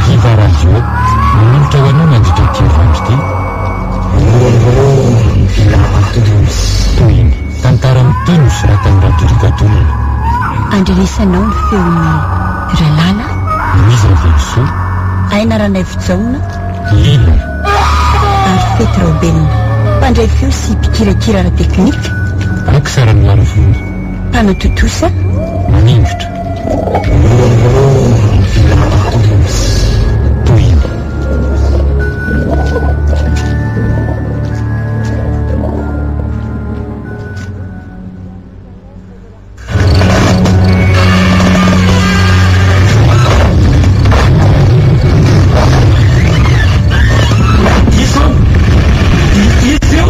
Viva Radio, manolotra ho anao mandritra ity herinandro ity. Tohiny. Tantara mitohy nosoratan'i Radorigadolina. Andrenesanao ny feon'i Ralala. Louise Ravelosoa. Aina Ranaivojaona. Lila. Ary Fety Raobelina. Mpandray feo sy mpikirakira ara-teknika. Ax Ranoarivony. Mpanatontosa. Maningotra. Tohiny. Diso aho! Iza eo?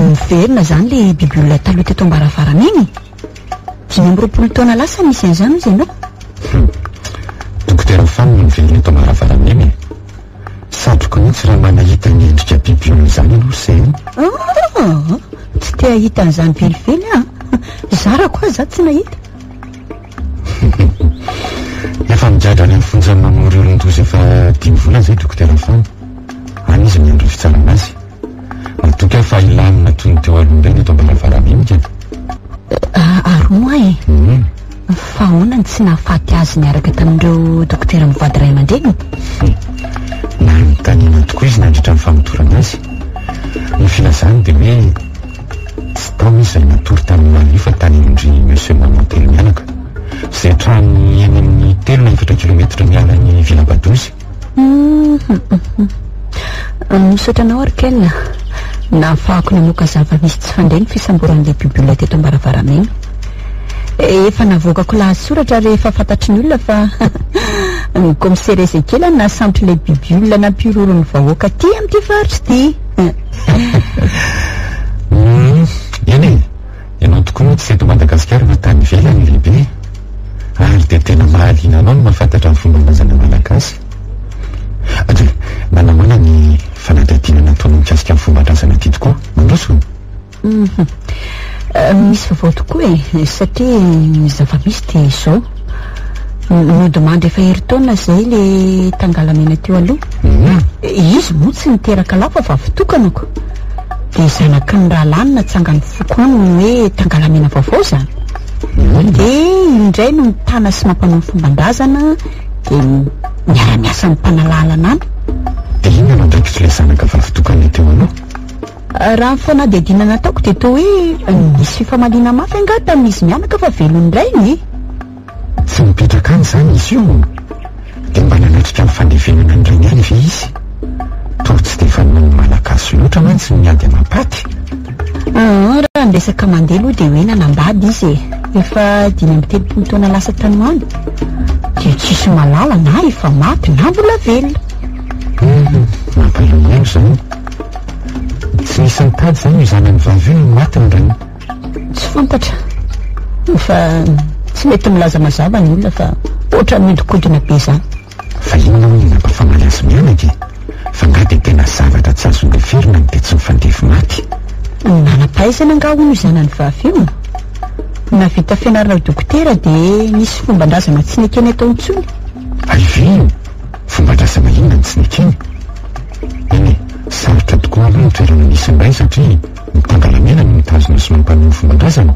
Miverina izany ilay biby olona taloha teto am-baravarana iny e! 25 taona lasa nisy an'izany hozy ianao? Hum. Dokotera Fano no miverina eto am-baravarana iny e! Satriko mihitsy raha mba nahita ny endrika biby olona izany ianao ry se a! Ah! Tsy te hahita an'izany velively aho. Zarako aza tsy nahita. Efa migadra any amin'ny fonjan'i Mamory olon-doza efa dimy volana izay Dokotera Fano. Any izy miandry ny fitsarana azy. Matoky aho fa hilamina toy ny teo aloha indray ny eto Ambalavara-Mimika. Ary moa e! Fa ahoana no tsy nahafaty azy niaraka tamin'ireo dokotera mivady ray aman-dreniny? Nanontaniana tokoa izy nandritra ny famotorana azy. Ny filazany dia hoe tsy tao izy raha natory tamin'io alina io fa tany amin-dry Monsieur Maman telo mianaka, izay trano eny amin'ny telo na efatra kilometatra miala an'i Vilabadozy. Misaotra anao Arkel. Nahafahako namoaka zava-misy tsy fandre ny fisamboran'ilay bibiolona teto Ambaravaramena. Efa navoakako lahatsoratra rehefa fantatry ny olona fa ny kaomisera Ezekiela no nahasambotra ilay bibiolona nampihorohoro ny vahoaka aty amin'ity faritra ity. Eny e, ianao tokoa moa tsy eto Madagasikara fa tany ivelany lehibe. Ary dia tena mahaliana anao ny mahafantatra ny fomban-drazana malagasy. Dia manahoana ny fanadihadiana nataonao mikasika ny fomban-drazana aty tokoa? Mandroso? Misy vaovao tokoa e, satria ny zava-misy dia izao. Nodimandry efa herintaona izay ilay tangalamena teo aloha. Izy moa tsy niteraka lahy fa vavy tokana ko. Dia zanaky ny rahalahiny natsangan'ny foko any ny hoe tangalamena vaovao izany. Dia io indray no mitana sy mampanao ny fomban-drazana dia miara-miasa amin'ny mpanalalana any. Dia inona no andraikitr'ilay zanaka vavy tokana teo aloha? Raha ny fanadihadiana nataoko dia toa hoe nisy fifamaliana mafy angaha tamin'izy mianaka fa velon'ny rainy e! Tsy mipetraka any izany izy io? Dia mba nanatrika ny fandevenana ny rainy ihany ve izy? Toa tsy dia fanaon'ny Malagasy loatra mantsy ny miady amam-paty. Aa, raha ny resaka mandeha aloha dia hoe nanambady izy e! Efa 35 taona lasa tany ho any. Dia tsisy mahalala na efa maty na mbola velona. Hum, mampalahelo izany. Tsy nisy nitady izany io zanany vavy io no maty ny rainy. Tsy fantatra fa tsy mety milaza mazava ny olona fa ohatran'ny mihodinkodina be izany. Fa inona hono no nampafamaly azy mianaka e? Fa nga dia tena zavatra tsy azo noheverina ny dia tsy mifandevy maty? Nanam-pahaizana angaha hono io zanany vavy io? Nahavita fianarana ho dokotera dia nisy fomban-drazana tsy nekeny atao intsony. Hay ve e! Fomban-drazana inona no tsy nekeny? Eny e, sarotra tokoa aloha ny toerana misy ny ray satria ny tangalamena no mitazona sy mampanoa ny fomban-drazana.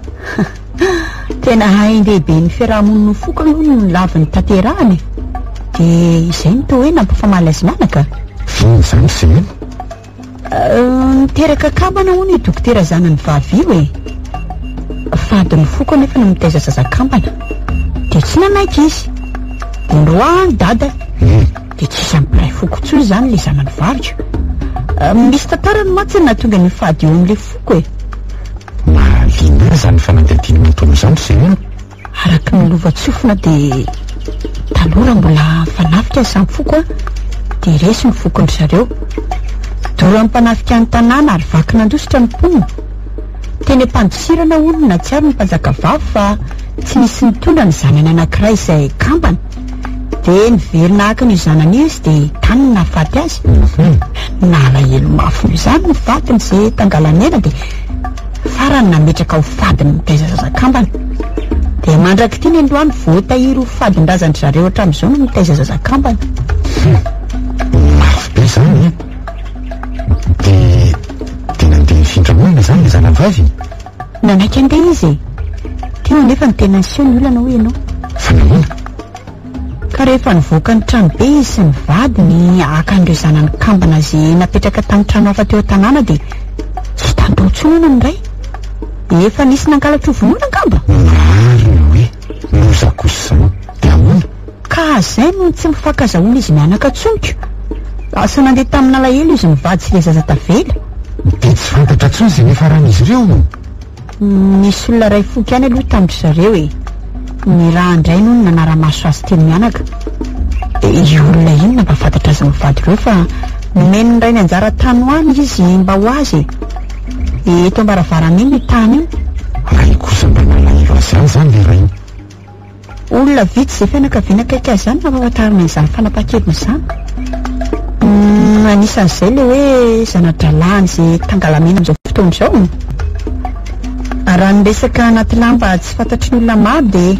Tena hain-dehiben'ny fiaraha-monin'ny foko aloha no nolaviny tanterahana e! Dia izay no toa hoe nampifamaly azy mianaka? Inona izany ry Seheno? Niteraka kambana hono io dokotera zanany vavy io e! fadin'ny foko anefa ny mitaiza zaza kambana. Dia tsy nanaiky izy. Dia noroahany dada. Dia tsy isan'ny mpiray foko intsony izany ilay zanany vaviko. Misy tantarany mantsy ny nahatonga an'io fady io amin'ilay foko e. Mahaliana ahy izany fanadihadiana nataonao izany ry Selena. Araka ny lovantsofina dia taloha raha mbola nifanafika ny samy foko dia resy ny fokon-dry zareo. Doran'ny mpanafika ny tanàna ary vaky nandositra ny mponina. Teny am-pandosirana hono no nahatsiaro ny mpanjakavavy fa tsy nisy nitondra ny zanany anankiray izay kambana. Dia niverina haka an'io zanany io izy dia tany no nahafaty azy. Nalahelo mafy noho izany ny vadiny izay tangalamena dia farany nametraka ho fadiny mitaiza zaza kambana. Dia mandrak'ity ny androany voatahiry ho fadin-drazan-dry zareo hatramin'izao no mitaiza zaza kambana. Mafy be izany e! Dia dia nandeha nifindra monina izany ilay zanany vavy? Nanaiky handeha izy e! Teo anefa no tena niseho ny olana hoy ianao. Fa nahoana? Ka rehefa nivoaka ny tranobe izy sy ny vadiny haka an'ireo zanany kambana izay napetraka tamin'ny trano hafa teo an-tanàna dia tsy hitany tao intsony hono ny ray. Efa nisy nangalatra ho vonoina angamba? Marina hoe loza kosa izany. Dia ahoana? Ka izay no tsy mifankazahoana izy mianaka intsony ko. Lasa nandeha tamin'alahelo izy mivady sy ilay zaza tavela. Dia tsy fantatra intsony izay niafaran'izy ireo? Nisy olona iray foko ihany aloha tamin-dry zareo e! Nirahan-drainy hono nanara-maso azy telo mianaka. Io olona io no nampahafantatra azy mivady ireo fa nomen'ny rainy anjara tany ho any izy mba ho azy e! Eto am-baravarana eny io tany io. Ray kosa mba nalahelo azy ihany izany ilay rainy. Olona vitsy izay fianakaviana akaiky azy izany no nampahafantarina an'izany fanapahan-keviny izany. Anisan'izay ilay hoe zana-drahalahiny izay tangalamena amin'izao fotoana izao. Raha ny resaka anaty lamba tsy fantatry ny olona maro dia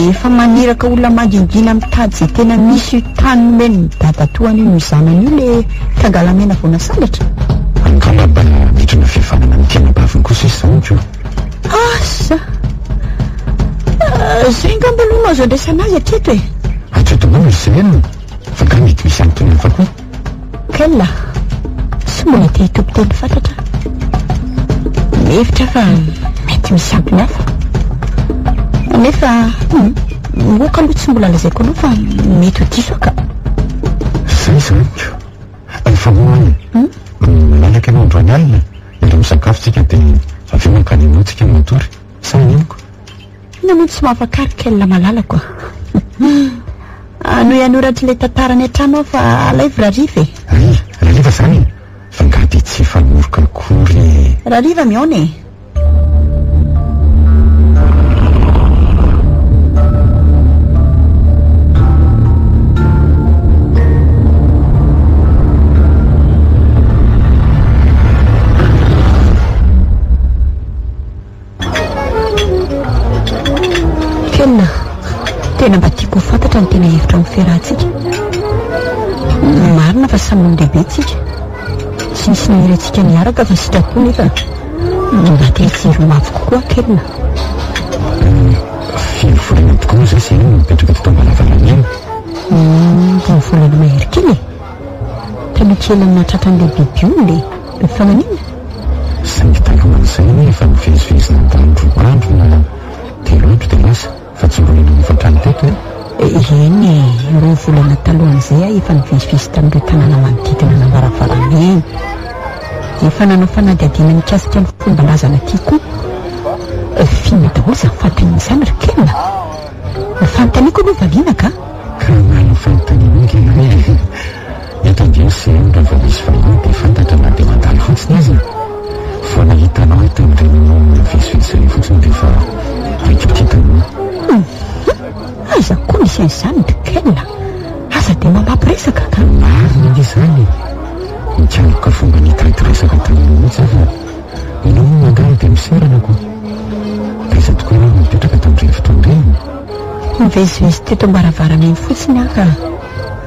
efa maniraka olona mangingina mitady izay tena misy io tany nomen'ny dadatoany io ny zanany io ilay tangalamena vao nasandratra. Angamba mba midrina fihavanana amin'ny mpianabaviny kosa izy izany ko. Asa! Izay angamba aloha no azo andraisana azy hatreto e! Hatreto moa no Sehena, fa nga mety misy antony hafa koa? Kel, tsy mbola te hitompo teny fatratra aho. Mihevitra aho fa mety misy antony hafa. Nefa, moka aloha tsy mbola lazaiko anao fa mety ho diso aho ka. Izay izany ko. Fa moa any, malalaka ianao androany alina? Miara misakafo tsika dia avy eo mankany aminao tsika matory. Sa maninoko? Inona moa no tsy mahafaka ry Kel malalako a? Hanohy hanoratra ilay tantara any an-trano aho fa alaivo Rariva e! Ry, Rariva izany e! Fa angaha dia tsy efa noroka akory e! Rariva mihaona e! Tena, tena mba tiako ho fantatra ny tena hevitra amin'ny fiarahantsika. Marina fa samy olon-dehibe tsika. Tsy nisy nanery antsika niaraka fa sitrapo nefa mba te hijery ho avy kokoa Kelina. Firy volana tokoa moa izay Selina no nipetraka teto Ambalavalana? Vao volana mahery kely e. Taloha kelin'ny nahatratra an'ilay biby io le fa maninona? Saingy talohan'izay anie efa nivezivezy nandany roa andro na telo andro dia lasa fa tsy mbola nanofa trano teto e! Eny e, roa volana talohan'izay aho efa nivezivezy tamin'ireo tanàna manodidina an'Ambaravaramena. Efa nanao fanadihadiana mikasika ny fomban-drazana aty koa. F'inona daholo izany fanontaniana izany ry Ken a? Ny fanontaniako aloha valiana ka! Ka na io fanontaniana io ange e! Eto ange ry CM raha vao misy vahiny dia fantatra na dia mandalo fotsiny aza e! Vao nahita anao aho tamin'ireny nivezivezy ireny fotsiny dia efa raiki-pitia taminao. Hum! Aiza koa misy an'izany ry Ken a! Aza dia mampiresaka ka! Marina ange izany e! Nikaroka fomba nitady resaka taminao mihitsy aho fa ianao moa mandalo dia miserana ko! Taiza tokoa ianao no nipetraka tamin'ireny fotoana ireny? Nivezivezy teto am-baravarana eny fotsiny aho ka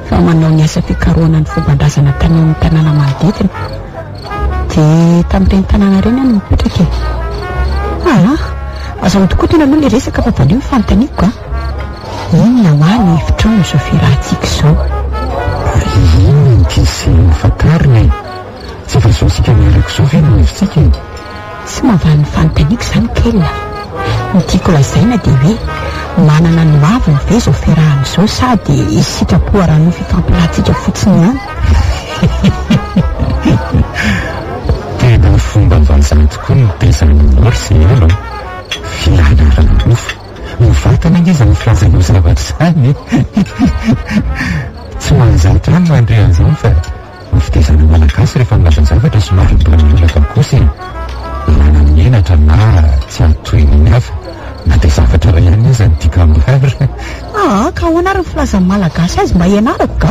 fa manao ny asa fikarohana ny fomban-drazana tany amin'ny tanàna manodidina. Dia tamin'ireny tanàna ireny aho no nipetraka e. Aa, aza midokodona aloha ilay resaka fa valio ny fanontaniako a. Inona hoa ny hevitrao amin'izao fiarahantsika izao? Inona no tian'i Seheno fantarina e? Tsy efa izao isika miaraka izao ve no hevitsika e? Tsy mahavaly ny fanontaniako izany Kel a. Ny tiako lazaina dia hoe manana ny hoaviny ve izao fiarahana izao sa dia sitrapo ara-nofo ifampilantsika fotsiny ihany? Tena fomba vazaha tokoa ny mitaiza an'i Nor sy Elo a! Filana ara-nofo. Mivantana ange izany filazanao zavatra izany e! Tsy mahazatra ahy ny mandre an'izany fa ny fitaizana malagasy rehefa milaza zavatra somary mba miolaka kosa e! Ilana menatra na tsy hahatohina ny hafa na dia zavatra iray ihany aza ny tiako ambara. Aa ka ahoana ary ny filazan'ny malagasy azy mba hianarako ga?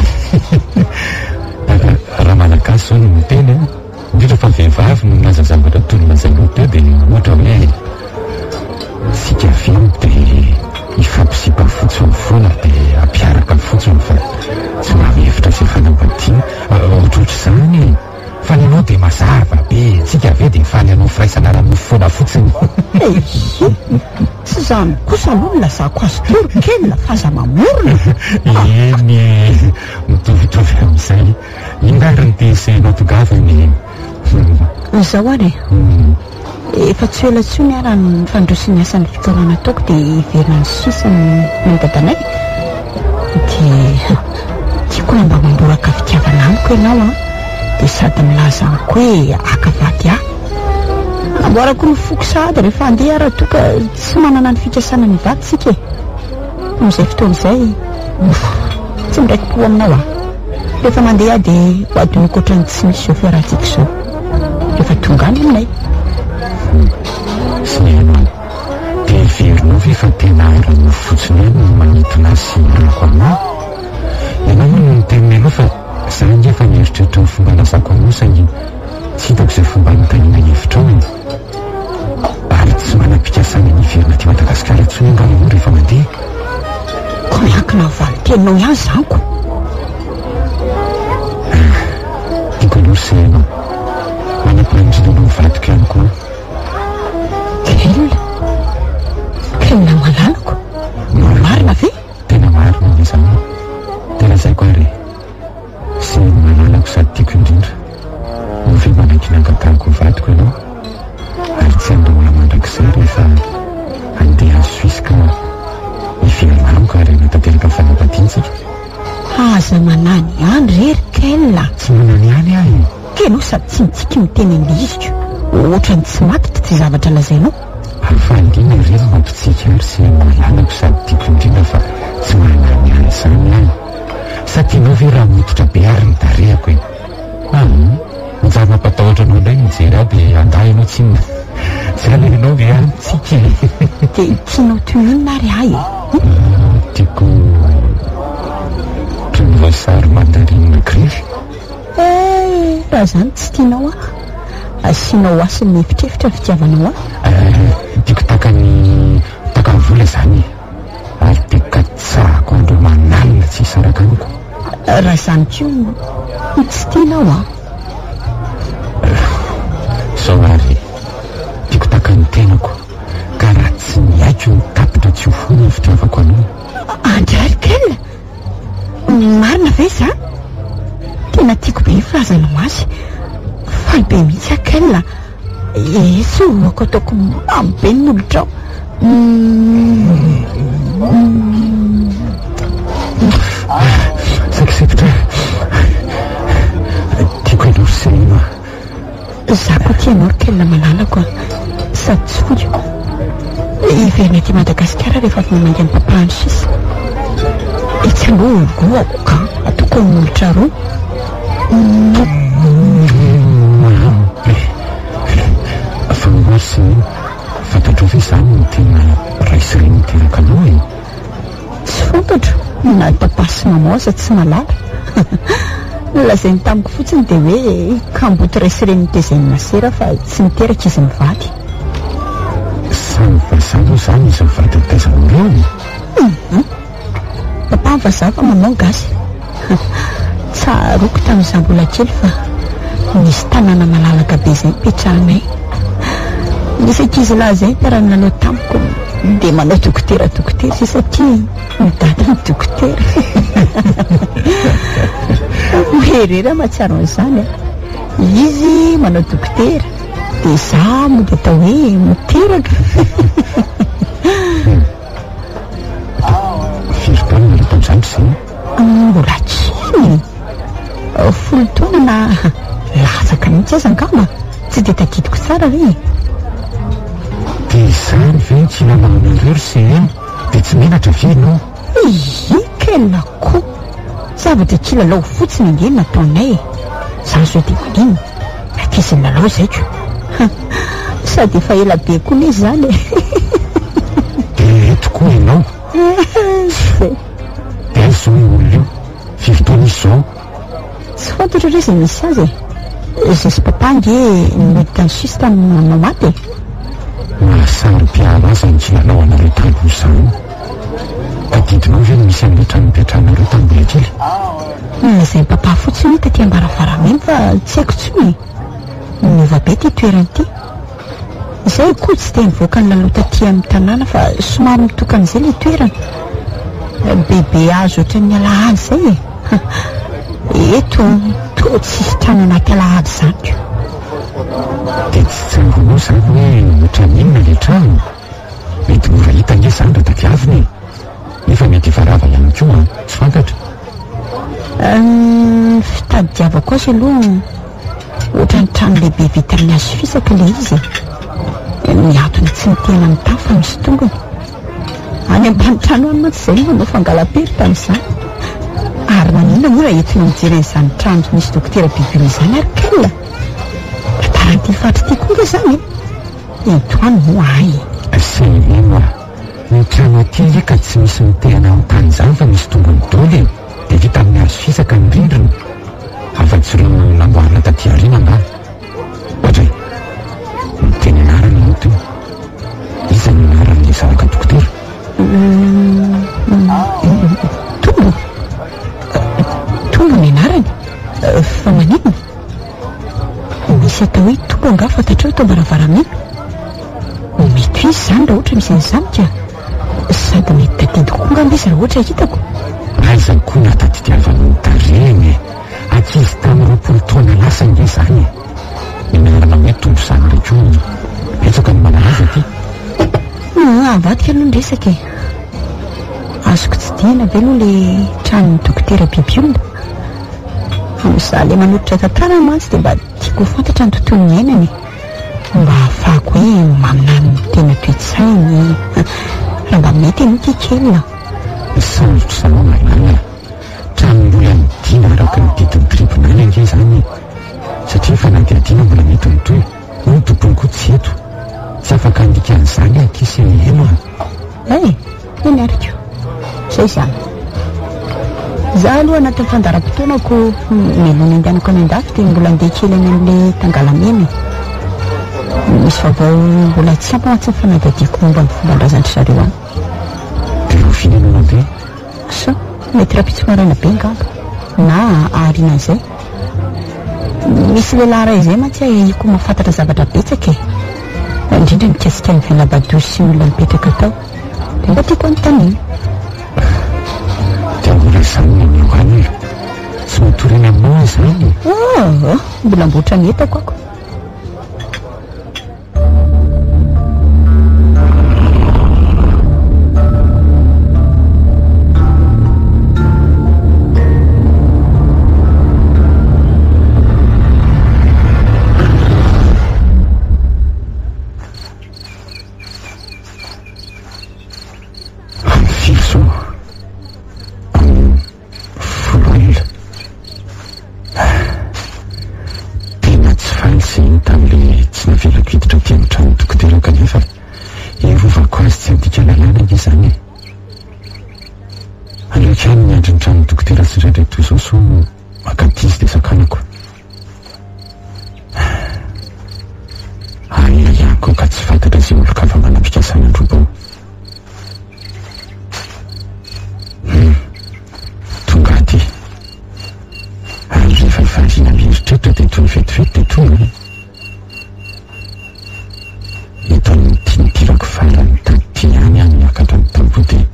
Raha malagasy izao no miteny an, indrindra fa vehivavy no milaza zavatra toy ny lazainao teo dia ohatra hoe tsika avy eo dia hifampisipa fotsiny foana dia hampiaraka fotsiny fa tsy mba mihevitra izay fanambadiana, ohatrohatr'izany e! Fa ny anao dia mazava be, tsika ve dia faly hanao firaisana ara-nofo foana fotsiny? Ehe! Tsy izany kosa aloha no lazako azy teo ry Kel fa aza mamorona! Eny e! Mitovitovy amin'izay. Inona ary ny te-hisehinao tongavana e? Izao ary e! Efa tsy ho ela intsony aho raha ny fandroso ny asan'ny fikarohana ataoko dia hiverina any Suisse ny dadanay. Dia tiako raha mba mamboraka fitiavana amiko ianao an! Dia sady milaza amiko hoe haka vady ahy. Hanamboarako ny foko sahady rehefa handeha aho raha toa ka tsy manana ny fikasana ny hivady isika e! Amin'izay fotoana izay, tsy miraiki-po aminao aho. Rehefa mandeha aho dia ho adinoiko ohatran'ny tsy misy izao fiarahantsika izao. Rehefa tonga any aminay. Sy ianao. Dia heverinao ve fa tena ara-nofo fotsiny ihany no manintona ahy sy hiarahako aminao? Ianao moa no niteny mialoha fa za ange efa nieritreritra ny fomba hilazako anao saingy tsy hitako izay fomba hanontaniana hevitrao e! Ary tsy manam-pikasana ny hiverina aty Madagasikara intsony angaha ianao rehefa mandeha? Koa miankina amin'ny valin-teninao ihany izany ko! Ah, tiako aloha ry Seheno a! Manam-paniriana anao ho vadiko ihany koa aho. Kel? Kel malalako? Marina ve? Tena marina anie izany e! Dia lazaiko ary e! Seheno malalako sady tiako indrindra, moa ve manaiky ny angatahako ho vadiko ianao? Ary tsy handao ahy mandrakizay rehefa handeha any Suisse ka hiverina amiko ary hanatanteraka ny fanambadiana isika? Aza manany ihany re ry Kel a! Tsy manany ihany aho e! Tena sady tsy mitsiky miteny an'ilay izy ko! Ohatran'ny tsy matotra ity zavatra lazainao. Hafaliana ery ny mampitsiky ahy ry sy malalako sady tiako indrindra fa tsy mahalany ahy izany aho. Sa tianao ve raha mototra be ary ny tarehako e? Hum, manjary mampatahotra anao indray ny mijery ahy dia angaha ianao tsinona tsy alainao ve aho mitsiky e? Dia tianao toy inona ary ahy e? Tiako toy ny voasary mandarine grefy. Eh! Raha izany tsy tianao aho. Asianao hasiny miefitrefitra ny fitiavanao ahy. Eh! Tiako tahaka ny tahaka ny vola izany e! Ary dia katsahako andro aman'alina tsy hisaraka amiko. Raha izany koa tsy tianao aho. Izao ary e! Tiako tahaka ny tenako, ka raha tsy ny aiko no tapitra tsy ho foana ny fitiavako anao. Andry ary Kel! Marina ve izany? Tena tiako be io filazanao azy. Faly be mihitsy aho Kel a. Esohako ataoko mamy be ny molotrao. Saika sempotra. Tiako ianao ry Selima. Za koa tia anao ry Kel malalako a. Sady tsy foiko. Hiverina aty Madagasikara rehefa avy mamangy an'i Papa any Suisse. Etsy aloha orohako ka. Ataoko amin'ny molotra roa. Mamy be. Fa hono ry Selima, fantatrao ve izany no tena ray sy reny niteraka anao e? Tsy fantatro, na i papa sy maman aza tsy mahalala. Ny lazainy tamiko fotsiny dia hoe kamboty ray sy reny notezain'i masera fa tsy niteraka izy mivady. Samy vazaha moa izany izy mivady nitaiza anareo e? Hum! Papa vazaha fa maman gasy. Tsaroako tamin'izaho mbola kely fa nisy tanàna malalaka be izay nipetrahanay. Nisy ankizilahy izay niara-nilalao tamiko dia manao dokotera dokotera izy satria ny dadany dokotera. Mahery aho mahatsiaro an'izany a. Izy manao dokotera dia izaho mody atao hoe miteraka. 20 taona na latsaka mihitsy aza angamba, tsy dia tadidiko tsara re e. Dia izany ve no tsy ilalaonareo ry CM? Dia tsy menatra ve ianao? Ie quel ko! Zavatra kilalao fotsiny ange no nataonay e! Za zao dia maninona? Ankizy nilalao izay ko! Sady efa ela be koa anie izany e! Dia eto koa ianao? Dia aiza izao io olona io? Firy taona izy izao? Tsy fantatro re izay misy azy e! Izay sy papa ange nody tany Suisse tamin'ny maman maty e! Mahasaro-piaro ahy izany kilalao anareo taloha izany. Tadidinao ve ny misy an'ilay trano nipetrahanareo tamin'ny mbola kely? Nolazain'i papa fotsiny hoe taty Ambaravaramena fa tsy haiko intsony e! Niova be ity toerana ity. Izay koa tsy dia nivoaka nilalao taty amin'ny tanàna fa somary mitokana izay ilay toerana. Bebe hazo ohatran'ny alahady izay e. Eto toa tsisy trano anaty alahady izany ko. Dia tsy tsaroanao izany hoe ohatran'ny inona ilay trano? Mety mora hita ange izany raha tadiavina e. Nefa mety efa rava ihany koa an, tsy fantatra. Ny fitadiavako azy aloha Ohatran'ny trano lehibe vita amin'ny hazo fisaka ilay izy e. Mihantona tsy mitehina amin'ny tany fa misy tongony. Any ambany trano any mantsy izay no manao fangalam-pery tamin'izany. Ary maninona moa raha entina mijery an'izany trano misy dokotera Bibule izany ary Kel? Tantaran'ity faritra ity koa ange izany e. Ento any moa ahy e. Selena, ny trano aty ange ka tsy misy mitehina amin'ny tany izany fa misy tongony daholo e. Dia vita amin'ny hazo fisaka ny rindrina. Afa-tsy ireo namboarina taty aoriana angaha. Ohatra e! Niteny anarana ianao teo. Iza no anaran'ilay zanaka dokotera? Tombo. Tombo ny anarany. Fa maninona? Misy atao hoe Tombo angaha fantatrao eto Ambaravaramena? Mety ho izy izany raha ohatra misy an'izany ka. Sady mety tadidiko koa angamba izy raha ohatra hitako. Aiza koa ny hahatadidiavanao ny tarehiny e! Ankizy tamin'ny 20 taona lasa ange izany e! Ny anarana hoe Tombo Zanaka koa betsaka no manana azy aty. Hum, avadika aloha ny resaka e! Azoko tsidihina ve aloha ilay tranon'ny dokotera Bibiolona? Amin'izaho ilay manolotra tantara mantsy dia mba tiako ho fantatra ny tontolo niainany e! Mba ahafahako hoe maminany ny tena toe-tsainy. Raha mba mety ianao ity kely a! Sarotra izany Malala a! Trano mbola nidina araka ny didin'ny tribonaly ange izany e! Satria fanadihadiana mbola mety mitohy, hoy ny tompony koa tsy eto. Tsy afaka handika an'izany aho akia sy Heno a! Hay! Eny ary ko! Zay izany. Za aloha anatin'ny fandaharam-potoanako mialoha ny andehanako any an-dafy dia mbola andeha kely any amin'ilay tangalamena e. Misy vaovao mbola tsy ampy mantsy ny fanadihadiako momba ny fomban-drazan-dry zareo any. Dia rahoviana ianao mandeha? Asa, mety rahampitso maraina be angamba, na aorianan'izay. Misy lehilahy iray izay mantsy ahiahiako mahafantatra zavatra betsaka e. Indrindra mikasika ny Villa Badouche sy ny olona mipetraka tao. Dia mba tiako hanontaniana. Dia mbola izany ny anio any e. Tsy matory any aminao aho izany e. Oh, mbola amboatra ny entako ako. Amin'ny firy izao? Amin'ny folo alina. Tena tsy faly izay iny tamin'ilay tsy navelako hiditra aty amin'ny tranon'ny dokotera kanefa hiarovako azy tsy handika lalàna ange izany e. Aleoko ihany miandry ny tranon'ny dokotera tsindraindray toy izao sao mankaty izy dia sakanako. Alina ihany koa ka tsy fantatra izay olon-kafa manam-pikasana handroba ao. Hum, tonga aty. Ary rehefa hifandriana mieritreritra dia toy ny vetivety dia tonga an. Eto amin'ity nidirako farany taty ihany aho niakatra ny tamboho dia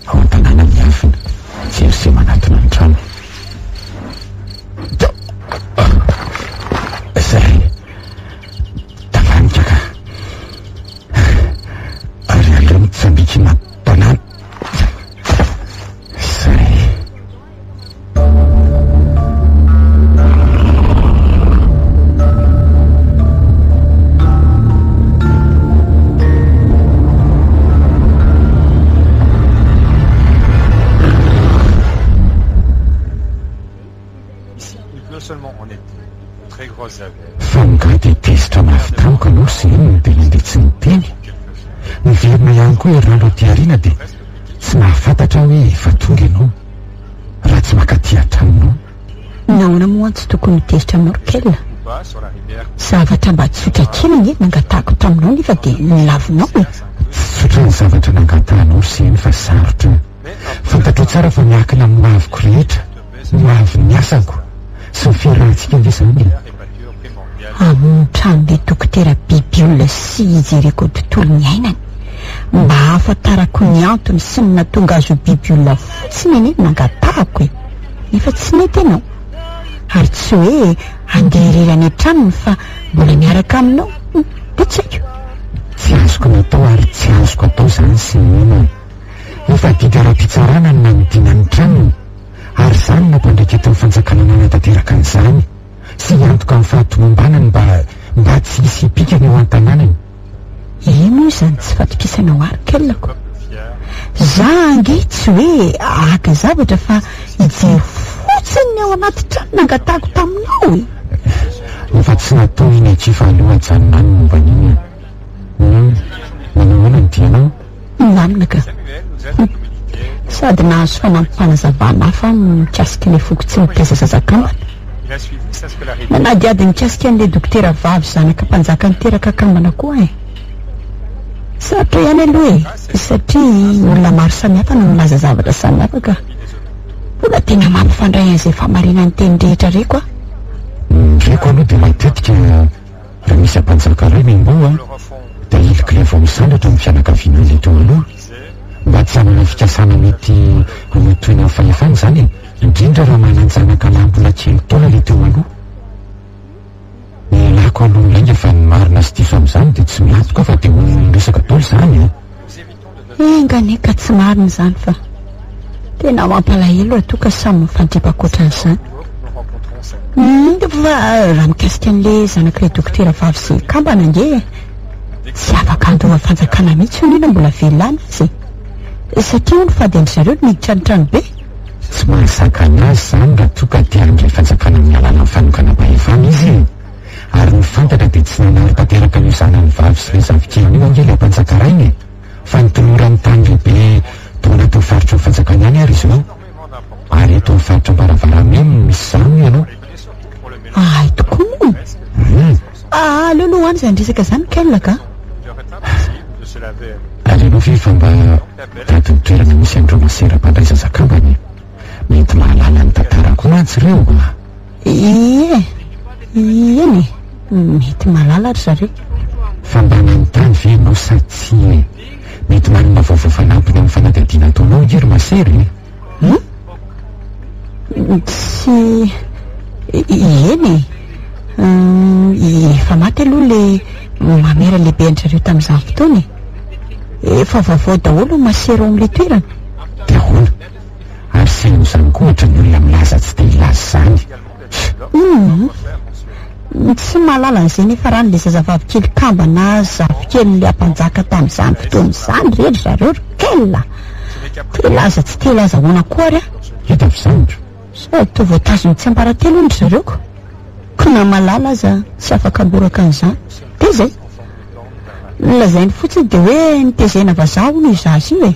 ao an-tanàna miafina, mijery izay manatona ny trano. Zay. Tavanika ka. Niverina ihany koa herinandro aty aoriana dia tsy nahafantatra aho hoe efa tonga ianao raha tsy mankaty an-tranonao. Nahoana moa aho tsy tokony ho tezitra aminao ry Kel? Zavatra mba tsotra kely ange nangatahako taminao nefa dia nolavinao e! Tsy tsotra ny zavatra nangatahanao ry Seny fa sarotra. Fantatrao tsara fa miankina amin'ny hoaviko rehetra, ny hoavin'ny asako sy ny fiarahantsika ange izany e! Hamono tranon'ilay dokotera bibiolona sy hijereko ny tontolo niainany mba hahafantarako ny antony sy ny nahatonga azy ho bibiolona fotsiny anie no nangatahako e! Nefa tsy nety ianao. Ary tsy hoe handeha irery any an-tranony fa mbola miaraka aminao dia tsy haiko. Tsy azoko natao ary tsy azoko atao izany Simona e! Efa adidy ara-pitsarana ny nanodina ny tranony ary izaho no nampandraiketin'ny fanjakana nanatanteraka an'izany sy hiantoka ny fahatomombanany mba mba tsy hisy hipikany eo an-tanànany. Ino moa izany tsy fatokisanao ahy ry Kelako? Za ange tsy hoe haka zavatra fa hijery fotsiny ny ao anaty trano nangatahako taminao e! Efa tsy natao iny akia fa aleo ajanona any ny momba an'iny e! Hum, manao ahoana ny dianao? Milamina ka. Sady nahazo fanampim-panazavana hafa aho mikasika ilay foko tsy mitaiza zaza kambana. Nanadihady mikasika an'ilay dokotera vavy zanaka mpanjaka niteraka kambana koa aho e. Sarotra ihany aloha e, satria olona maro samihafa no milaza zavatra samihafa ka. Mbola tena mampifandray an'izay fahamarinan'ny teny rehetra reko aho. Ny reko aloha dia matetika Raha misy ampanjaka iray miamboho dia ahilik'ilay vao misandratra ny fianakaviana ilay teo aloha. Mba tsy hanana fikasana mety hanohitohina ny fahefany izany e, indrindra raha manan-janaka lahy mbola kely taona ilay teo aloha. Ny ialako aloha ny lainga fa ny marina sy diso amin'izany dia tsy miantoka fa dia olona miresaka daholo izany e. Enga anie ka tsy marina izany fa tena mampalahelo raha toa ka samy mifandripaka ohatran'izany. Fa raha mikasika an'ilay zanak'ilay dokotera vavy izay kambana ange tsy afaka handova fanjakana mihitsy hono io na mbola velona any aza e. Satria hono fady an-dry zareo ny miditra ny tranobe. Tsy mahasakana azy izany raha toa ka te handray fanjakana amin'ny alalan'ny fanonganam-pahefana izy e. Ary ny fantatra dia tsy nanary tanteraka an'io zanany vavy sy ilay zafikeliny io ange ilay mpanjaka rainy e! Fa nitolorany tany lehibe tao anatin'ny faritry ny fanjakany ihany ary izy ireo. Ary eto amin'ny faritra Ambaravaramena no misy izany hoy ianao. Ahay tokoa moa! Hum. Aleo aloha any izany resaka izany Kel ka! Ary ianao ve efa mba mitady ny toerana misy an'ireo masera mpandray zaza kambana e? Mety mahalala ny tantara koa mantsy ireo a! Ie, eny e, mety mahalala ry zareo. Fa mba nanontany ve ianao sa tsia e? Mety manana vaovao fanampiny amin'ny fanadihadiana ataonao ange ry masera e! Hum? Tsy, eny e, efa maty aloha ilay mamera lehibe an-dry zareo tamin'izany fotoana e. Efa vaovao daholo ny masera ao amin'ilay toerana. Dia ahoana? Ary saino izany koa ohatran'ny olona milaza tsy te hilaza izany. Humm. Tsy mahalala an'izay niafaran'ilay zazavavy kely kambana zafikelin'ilay ampanjaka tamin'izany fotoana izany re ry zareo ry Kel a! Te hilaza tsy te hilaza ahoana koa ary aho. Hita avy izany ko. Sady toa voatazon'ny tsiambaratelo hono ry zareo ko. Ko na mahalala aza tsy afaka hamboraka an'izany. Dia izay. Ny lazainy fotsiny dia hoe nitezaina vazaha hono io zaza io e.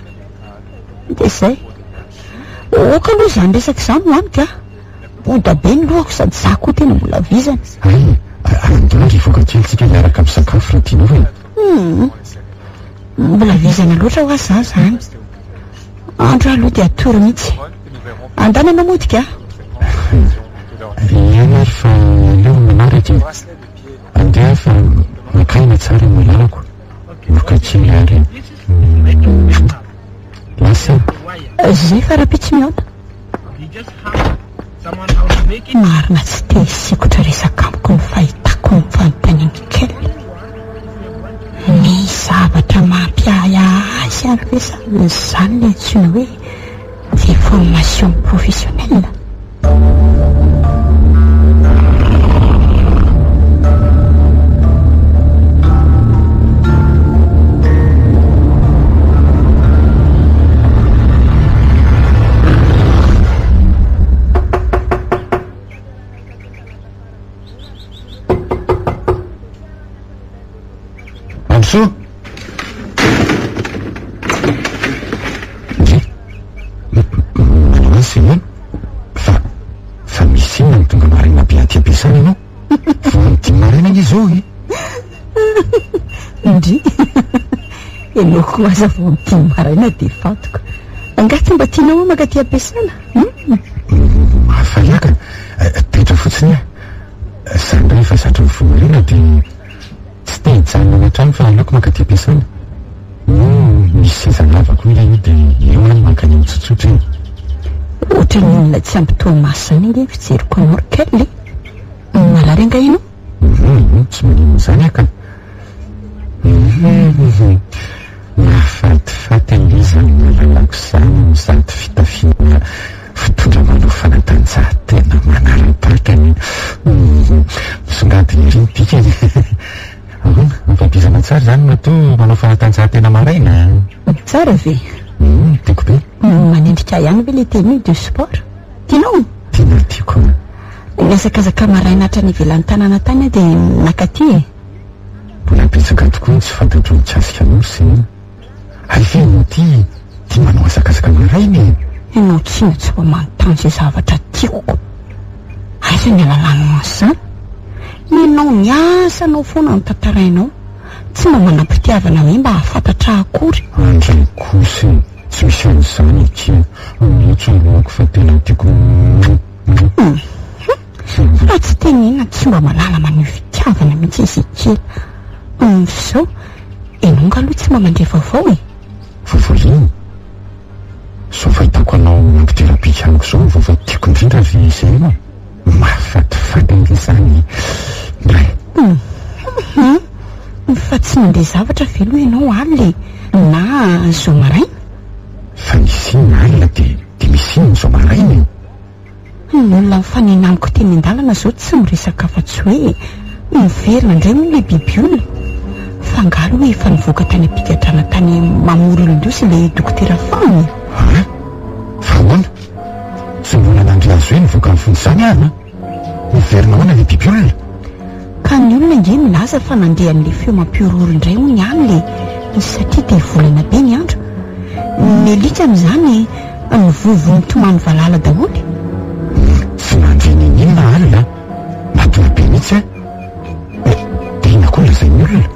Dia izay. Ok aloha izany resaka izany ho amiko a. Boda be ny lohako sady za koa tena mbola vizana. Hay, andao ary hivoaka kely tsika hiaraka misakafo raha tianao e. Hum. Mbola vizana loatra hoa za zany. Andro aloha dia hatory mihitsy. Andana ianao mody ka. Eny ary fa aleo manaraka e. Andeha fa maka aina tsara ny lalako. Maka kely ary e. Lasa. Zay fa rahampitso mihaona. Marina tsy te hisikotra resaka amiko ny fahitako ny fanontanian'i Kel. Misy zavatra mampiahiahy azy ary ve sa izany ilay antsoina hoe déformation professionnelle? Mandrosoa! mankaty am-piasana ianao? Vao amin'ny dimy maraina anie izao e! Ndry! Ianao koa aza vao amin'ny dimy maraina dia fantoko. Angaha tsy mba tianao aho mankaty am-piasana? Hum? Mahafaly ahy ka. Taitra fotsiny aho. Izaho indray efa zatra mifoha maraina dia tsy te hijanona any an-trano fa aleoko mankaty am-piasana. Moa misy seza lava koa ilay io dia eo aho no mankany amin'ny tsotsotra e. Ohatran'ny olona tsy ampy torimaso izany ange ny fijeriko anao ry Kel e! Marary angaha ianao? Hum, tsy maninona izany aho ka. Hum, mahafatifaty ange izany malalako izany amin'izato fitafiana fitondra manao fanatanjahantena manara-batana e. Hum, misongadina ery ny bikany. Ahoana, mifampizana tsara izany matoa manao fanatanjahantena maraina? Tsara ve? Hum, tiako be. Manendrika ahy ihany ve ilay tenue de sport? Tianao? Tena tiako an! Nihazakazaka maraina hatrany ivelan'ny tanàna tany aho dia nakaty e! Mbola betsaka tokoa ny tsy fantatro mikasika anao ry Sena. Hay ve ianao ity tia manao hazakazaka maraina e? Ianao tsinona tsy mba manontany izay zavatra tiako ko! Aiza ny halalanao an'izany? Ianao ny asanao foana no tantarainao, tsy mba manam-pitiavana hoe mba hahafantatra ahy akory. Andray kosa e! Tsy misy an'izany akia! Aleo tsaroako fa tena tiako Hum! Raha tsy tenenina tsy mba malala maneho fitiavana mihitsy Ezekiela. Hum, f'izao, ianao nga aloha tsy mba mandre vaovao e? Vaovao inona? Izao fahitako anao mampitera-bika amiko izao no vaovao tiako indrindra ry Ezekiela a! Mahafatifaty ange izany e! Ndray! Hum, hum, fa tsy nandre zavatra ve aloha ianao alina e? Na izao maraina? Fa misy inona alina dia dia misy inona izao maraina e? Ny olona mifanena amiko teny an-dalana izao tsy miresaka afa-tsy hoe miverina indray hono ilay biby olona. Fa angaha aloha efa nivoaka tany am-pigadrana tany Mamoron'Andosy ilay dokotera Fahiny e? An? Fa ahoana? Tsy mbola nandre azy hoe nivoaka ny fonja izany aho an? Niverina ahoana ilay biby olona? Ka ny olona ange milaza fa nandeha an'ilay feo mampihorohoro indray hono ny alina e! Satria dia volana be ny andro. Ny alika amin'izany Mivovo mitomany valala daholo. Tsy nandre n'inon'inona alina an! Matory be mihitsy aho. Eh, dia inona koa no lazain'ny olona?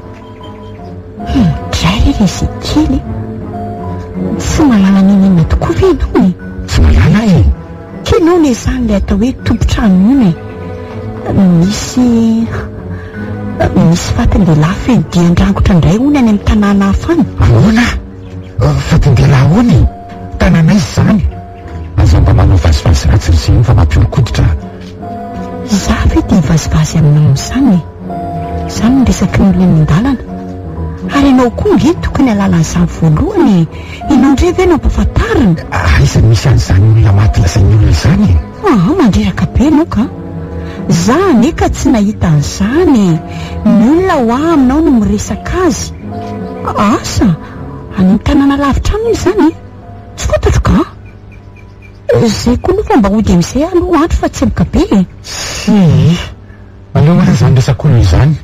Hum, dray re ry Ezekiel e! Tsy mahalala n'inon'inona tokoa ve ianao e? Tsy mahalala aho e! K'ianao anie izany ilay atao hoe tompon-trano iny e! Misy, misy fatin-dehilahy feno dian-drangotra indray hono any amin'ny tanàna hafa any. Ahoana? Fatin-dehilahy ahoana e? Tanàna aiza izany? Aza mba manao vazivazy ratsy ry Zeno fa mampihoron-koditra a! Izaho ve dia hivazivazy aminao amin'izany e? Izany no resaky ny olona eny an-dalana. Ary ianao koa ange tokony hahalala an'izany voalohany e! Ianao indray ve no ampahafantarina? Aiza no misy an'izany olona maty lazain'ny olona izany e? Aa, mandreraka be ianao ka! Za anie ka tsy nahita an'izany e! Ny olona hoa aminao no miresaka azy. Asa! Any amin'ny tanàna lavitra any hono izany e! Tsy fantatro ka! Zay koa aloha fa mba hody amin'izay aloha andro fa tsemboka be e! Tsia! Aleo ary izany resak'olona izany.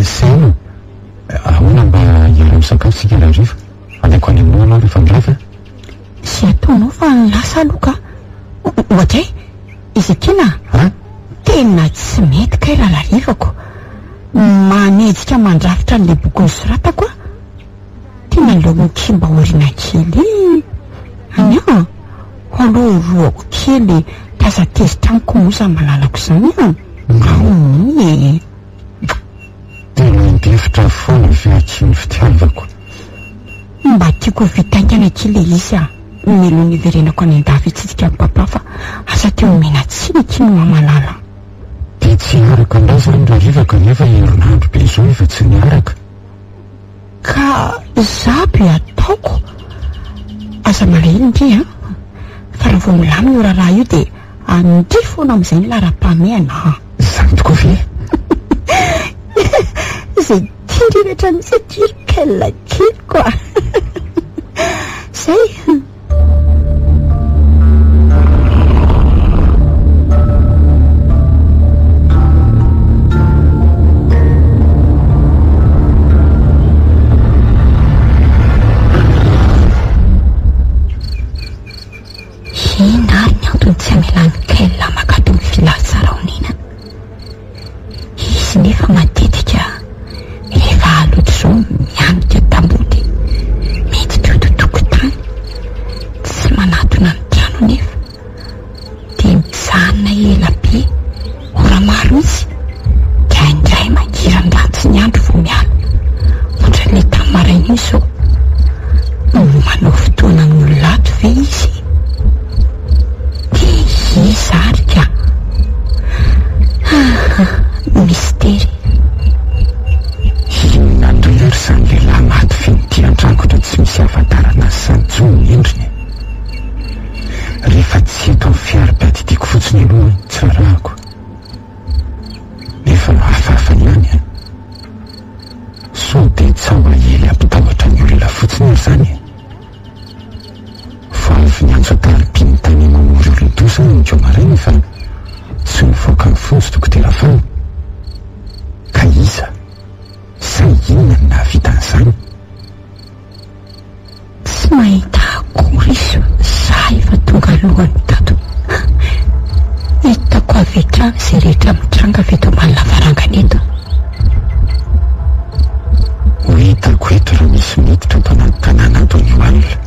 Seno, ahoana mba hiara-misakafo isika rahariva? Aleoko any aminao ianao rehefa mirava a! Izay ataonao fa lasa aloha ka! Ohatra e! Ezekiela a! An? Tena tsy mety kay ralarivako. Manejika mandrafitra an'ilay boky nosoratako aho. Tena aleo akia mba aoriana kely e! Any an! Aloha orohako kely e! Dia aza tezitra amiko moa izany malalako izany an! Mahonia e! Tena handefitra foana ve akia ny fitiavako? Mba tiako ho vita haingana akia ilay izy a! Mialoha ny hiverenako any an-dafy hitsidika an'i Papa fa asa te homena tsiny akia ny mamalala. Dia tsy hiaraka indray izany rahariva kanefa herinandro be izao efa tsy niaraka. Ka za be ataoko. Aza malahelo ndry a! Fa raha vao milamina io raharaha io dia andeha foana amin'izay ny laharam-pahamehana a! Izany tokoa ve? Izay tia indrindra mihitsy akia ry Kel keliko a! Zay! Inona ary ny antony tsy hamelan'i Kel maka ato amin'ny villa tsara honenana? Manao fotoana amin'ny olona ato ve izy? Dia iza ary ka? Ah, mistery. Inona indray ary izany lehilahy maty feno dian-drangotra tsy misy ahafantarana azy izany intsony ny endriny e? Rehefa tsy eto amin'ny fiarim-piadidiako fotsiny aloha tsy raharahako. Nefa hafahafa ihany an! Sao dia tsaho ahely hampitahotra ny olona fotsiny ary izany e? Vao avy niantso an-tarobiny tany mamory olon-doza aho nianko maraina fa tsy nivoaka ny fonja Dokotera Fano. Ka iza sa inona no nahavita an'izany? Tsy mahita akory izy za efa tonga alohany tato. Hitako avy hatrany izay rehetra mitranga avy eto ambany lavarangana eto. Ho hitako eto raha misy miditra ato anaty tanàna ato anio alina.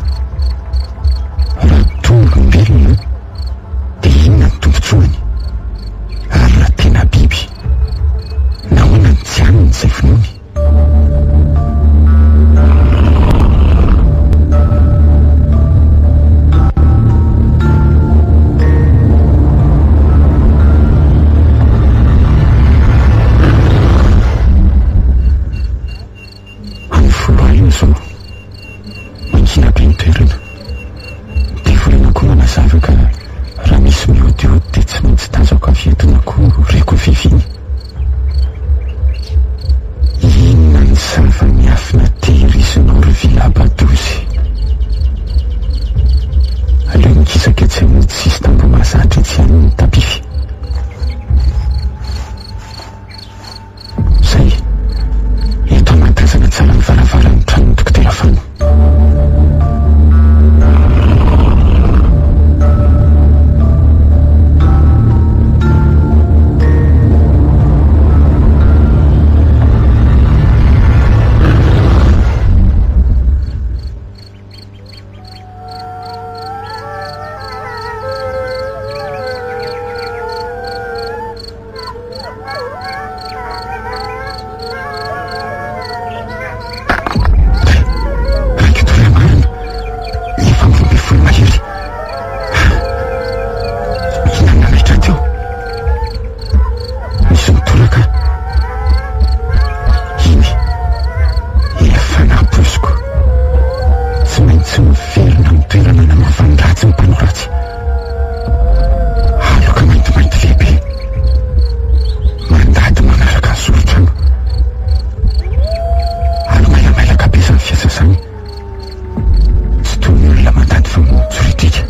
Raha toa olombelona dia inona ny tombotsoany? Ary raha tena biby, nahoana no tsy haniny izay vonoiny? Amin'ny voalohany izao, mangina be ny toerana. Ny devolina koa manazava ka raha misy mihodihody dia tsy maintsy tazako avy eto na koa reko viviny. Inona ny zava-miafina tehirizinao ry Vilabadozy? Aleo mikisaka etsy amin'ny sisin-tamboho mahazatra etsy ihany ny tapify. Zay. Eto mahatazana tsara ny varavaran'ny tranon'i Dokotera Fano. Raikitra marina, efa amin'ny 12 mahery. Inona no nanaitra teo? Misy mitoraka. Iny, efa nampoiziko. Tsy maintsy miverina amin'ny toerana nanaovany ratsy ny mpanao ratsy. Aloka maintimainty lehibe. Mandady manaraka ny zoron-trano. Ary mailamailaka be izany fiasa izany. Tsy toy ny olona mandady fa mitsoridrika.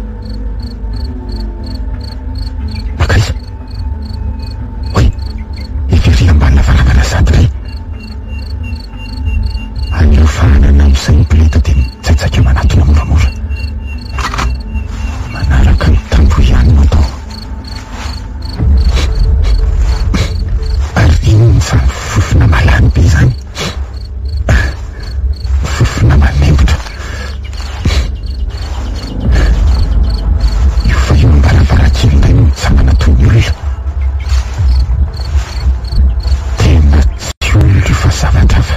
Mankaiza? Oay, efa ery ambany lavarangana sady indray. Aleo fahanana amin'izay ny bileta dia mitsaitsaika manatona moramora. Manaraka ny tamboho ihany no atao. Ary inona izany fofona malany be izany? Fofona manempotra. Io fahiny am-baravarankely indray no mitsangana toy ny olona. Tena tsy olona io fa zavatra hafa.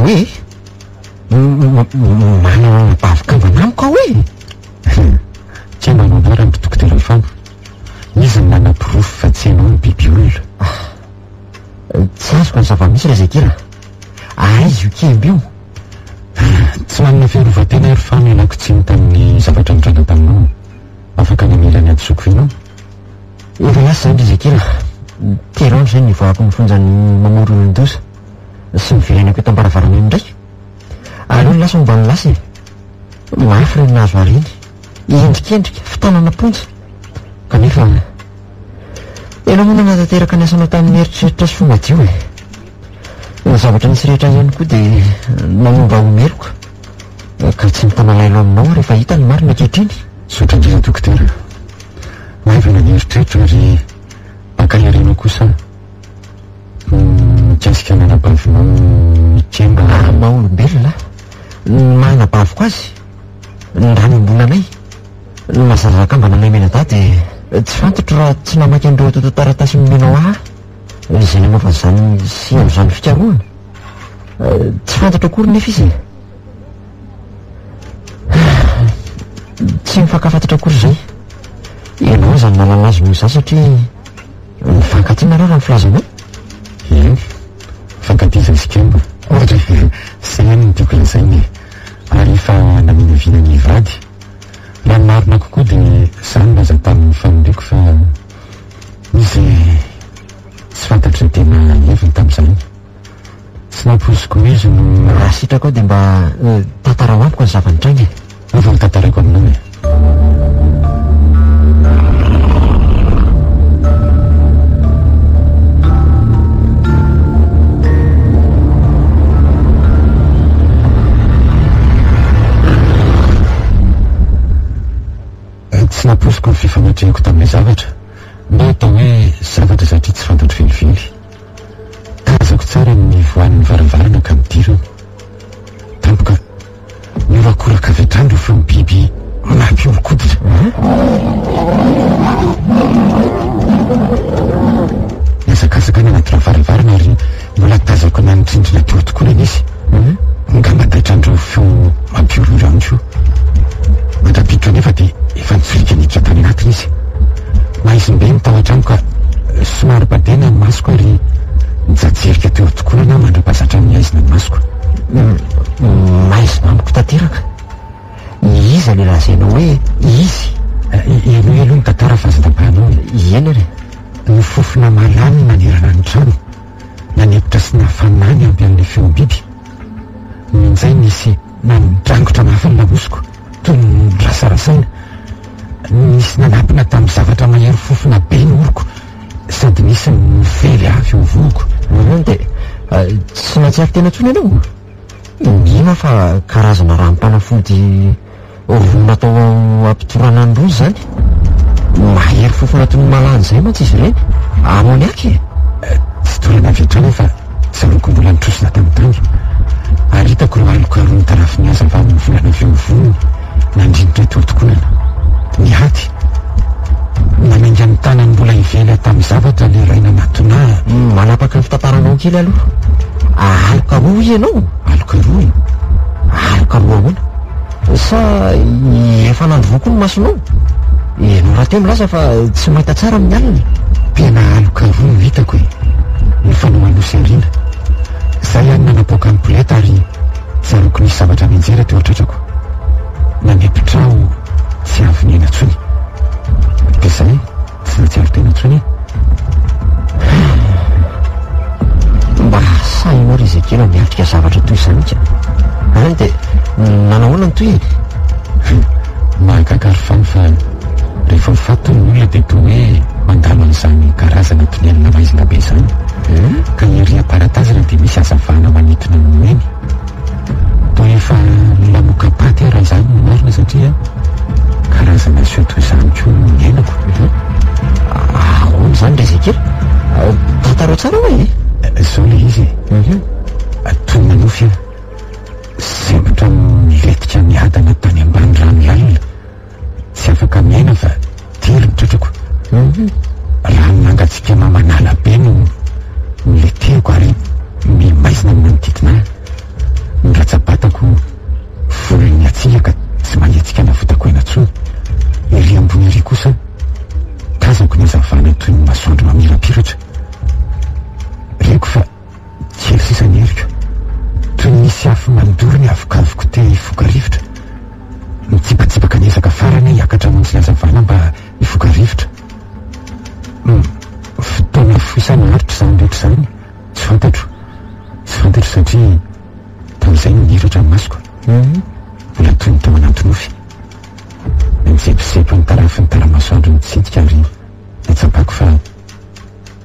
Hoe? Manana anabavy kambana amiko aho e! Tsy manao anarana ry Dokotera Fano. Iza no nanaporofo fa tsy ianao no biby olona? Tsy azoko ny zava-misy Razekira. Aiza io kemba io? Tsy manana fiarovan-tena aho ry Fano ialako tsiny tamin'ny zavatra nitranga taminao. Afaka namela ny hadisoako ve ianao? Efa lasa izany Razekira. Telo andro izay nivoahako ny fonjan'ny Mamoron'Olon-doza sy niverenako eto am-baravarana indray. Aleo ny lasa momba ny lasa e. Mafy ireny nahazo ahy ireny. Endrikendrika, fitanana am-ponja. Kanefa, ianao moa nanatanteraka ny asanao tamin'ny eritreritra sy fo madio e. Ny zavatra nisy rehetra ihany koa dia nanomba ho meloka. Ka tsy mitana-lailo aminao aho rehefa hita ny marina ankehitriny. Misaotra indrindra Dokotera. Maivana ny eritreritro ary ankaherena kosa mikasika ny anabavinao Mikemba. Amin'ny maha olombelona, ny maha anabaviko azy, ny rà niombonanay, ny maha zaza akambana anay mianadahy dia tsy fantatro raha tsy namaky an'ireo antontan-taratasy nomenao ahy aho izay nanaovana izany sy an'izany fikarohana. Tsy fantatro akory nefa izy e. Tsy mifankafantatra akory izay. Ianao aza no mahalala azy noho izaho satria mifankatia nareo raha ny filazanao. Eny, mifankatia izahay sy Kemba. Ohatra e, izay ihany no tiako lazaina e. Ary efa naminavina ny hivady. Raha ny marina kokoa dia izaho no nilaza tamin'ny faniriako fa izy tsy fantatro ny tena heviny tamin'izany. Tsy nampoiziko izy no. Raha sitrakao dia mba tantarao amiko ny zava-nitranga e. Efa notantaraiko aminao e. Tsy nampoiziko ny fifanatrehako tamin'ilay zavatra, na atao hoe zavatra satria tsy fantatro velively. Tazako tsara ny nivoahan'ny varavarana ka nidirany. Tampoka, nihorakoraka avy hatrany ireo feom-biby mampihoron-koditra. Nihazakazaka any anaty varavarana ary mbola tazako nanindrindrina teo tokoa izy. Angamba taitran'ireo feo mampihorohoro ihany koa. Mandra-piditra anefa dia efa nitsoriaka niditra tany anatiny izy. Maizim-be ny tao an-trano ka somary badena ny masoko ary nijajerika teo an-tokonana aho mandra-pahazatra ny haizina ny masoko. Maizina amiko tanteraka. Iza ilay lazainao hoe izy? Henoy aloha ny tantara fa aza tapahanao e. Eny ary. Ny fofona malamy nanerana ny trano, nanepotra sy nafana ny ampy an'ilay feom-biby. Ninjay nisy nandrangotra mafy ny lamosiko, toy ny norasarasaina. Nisy nanampina tamin'ny zavatra mahery fofona be ny oroko, sady nisy nively avy eo vohoko. Nahoana dia tsy nahatsiaro tena intsony ianao? Mino aho fa karazana ranom-panafody roa natao hampitorana ny roa izany. Mahery fofona toy ny malany izay mantsy izy ireny. Ammoniac e! Tsy torana avy hatrany aho fa tsaroako mbola nitrosona tamin'ny tany. Ary hitako ireo aloka roa nitarafin'ny hazavan'ny volana avy eo voniny nandrinitra teo an-tokonana. Niady. Nanainga ny tanany mbola hivela tamin'ny zavatra ilay ray nanatona ahy. Manapaka ny fitantaranao kely aloha. Aloka roa hoy ianao? Aloka roa e! Aloka roa ahoana? Sa efa nandroa koa ny masonao? Ianao rahateo milaza fa tsy mahita tsara amin'ny alina. Tena aloka roa no hitako e! Nifanao aloha sy aoriana. Izaho ihany nanapoaka ny poleta ary tsaroako nisy zavatra nianjera teo an-tratrako. Nanepotra aho tsy avy niaina intsony. Dia izay, tsy nahatsiaro tena intsony aho. Mba sahinao ry Ezekiela miatrika zavatra toy izany ka. Any dia nanahoana ny tohiny? Mahagaga ry Fano fa rehefa ho faty hono ny olona dia toa hoe mandalo an'izany karazana tonelina maizina be izany. Ka ery am-paratazana dia misy hazavana manintona ny eny. Toa efa lamoka-paty aho raha izany no marina satria karazana seho toy izany koa no niainako. Ahoana izany ry Ezekiela? Tantarao tsara hoe e! Izao ilay izy e. Toy ny manofy aho. Sempotra milentika miadana tany ambany rano lalina. Tsy afaka miaina fa tery ny tratrako. Rano mangatsiaka mamanala be no niletehako. misy afo mandoro ny avokavoko te hifoka rivotra. Nitsipatsipaka niezaka farany aho hiakatra hamonjy ny hazavana mba hifoka rivotra. Fotoana fohy sa naharitra izany rehetra izany? Tsy fantatro. Tsy fantatro satria tamin'izay no nihiratra ny masoko. Mbola toy ny tao anaty nofy. Nijepojepo ny tarafin'ny tara-masoandro nitsidika ary natsapako fa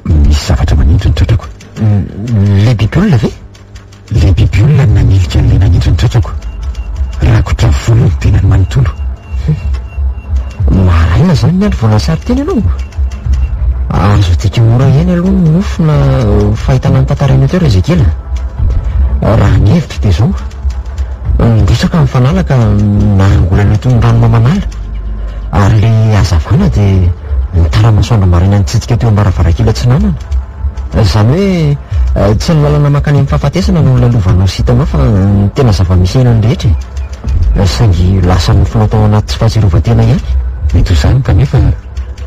misy zavatra manindry ny tratrako. Ilay biby olona ve? Ilay biby olona no nanilika an'ilay nanindry ny tratrako. Rakotra volo ny tenany manontolo. Maraina izany ny andro vao nasary teny ianao? Azo adika mora ihany aloha ny nofy na fahitana ny tantarainao teo ry Ezekiela. Raha ny hevitro dia izao, nirotsaka ny fanala ka nahangolana toy ny rano mamanala. Ary ilay hazavana dia ny tara-masoandro maraina nitsidika teo am-baravarankely atsinanana. Izany hoe tsy ny lalana mankany amin'ny fahafatesana no lalovanao sy hitanao fa ny tena zava-misy iainan'ny rehetra e. Saingy lasa nofinao tao anaty tsy fahatsiarovan-tena ihany. Mety ho izany kanefa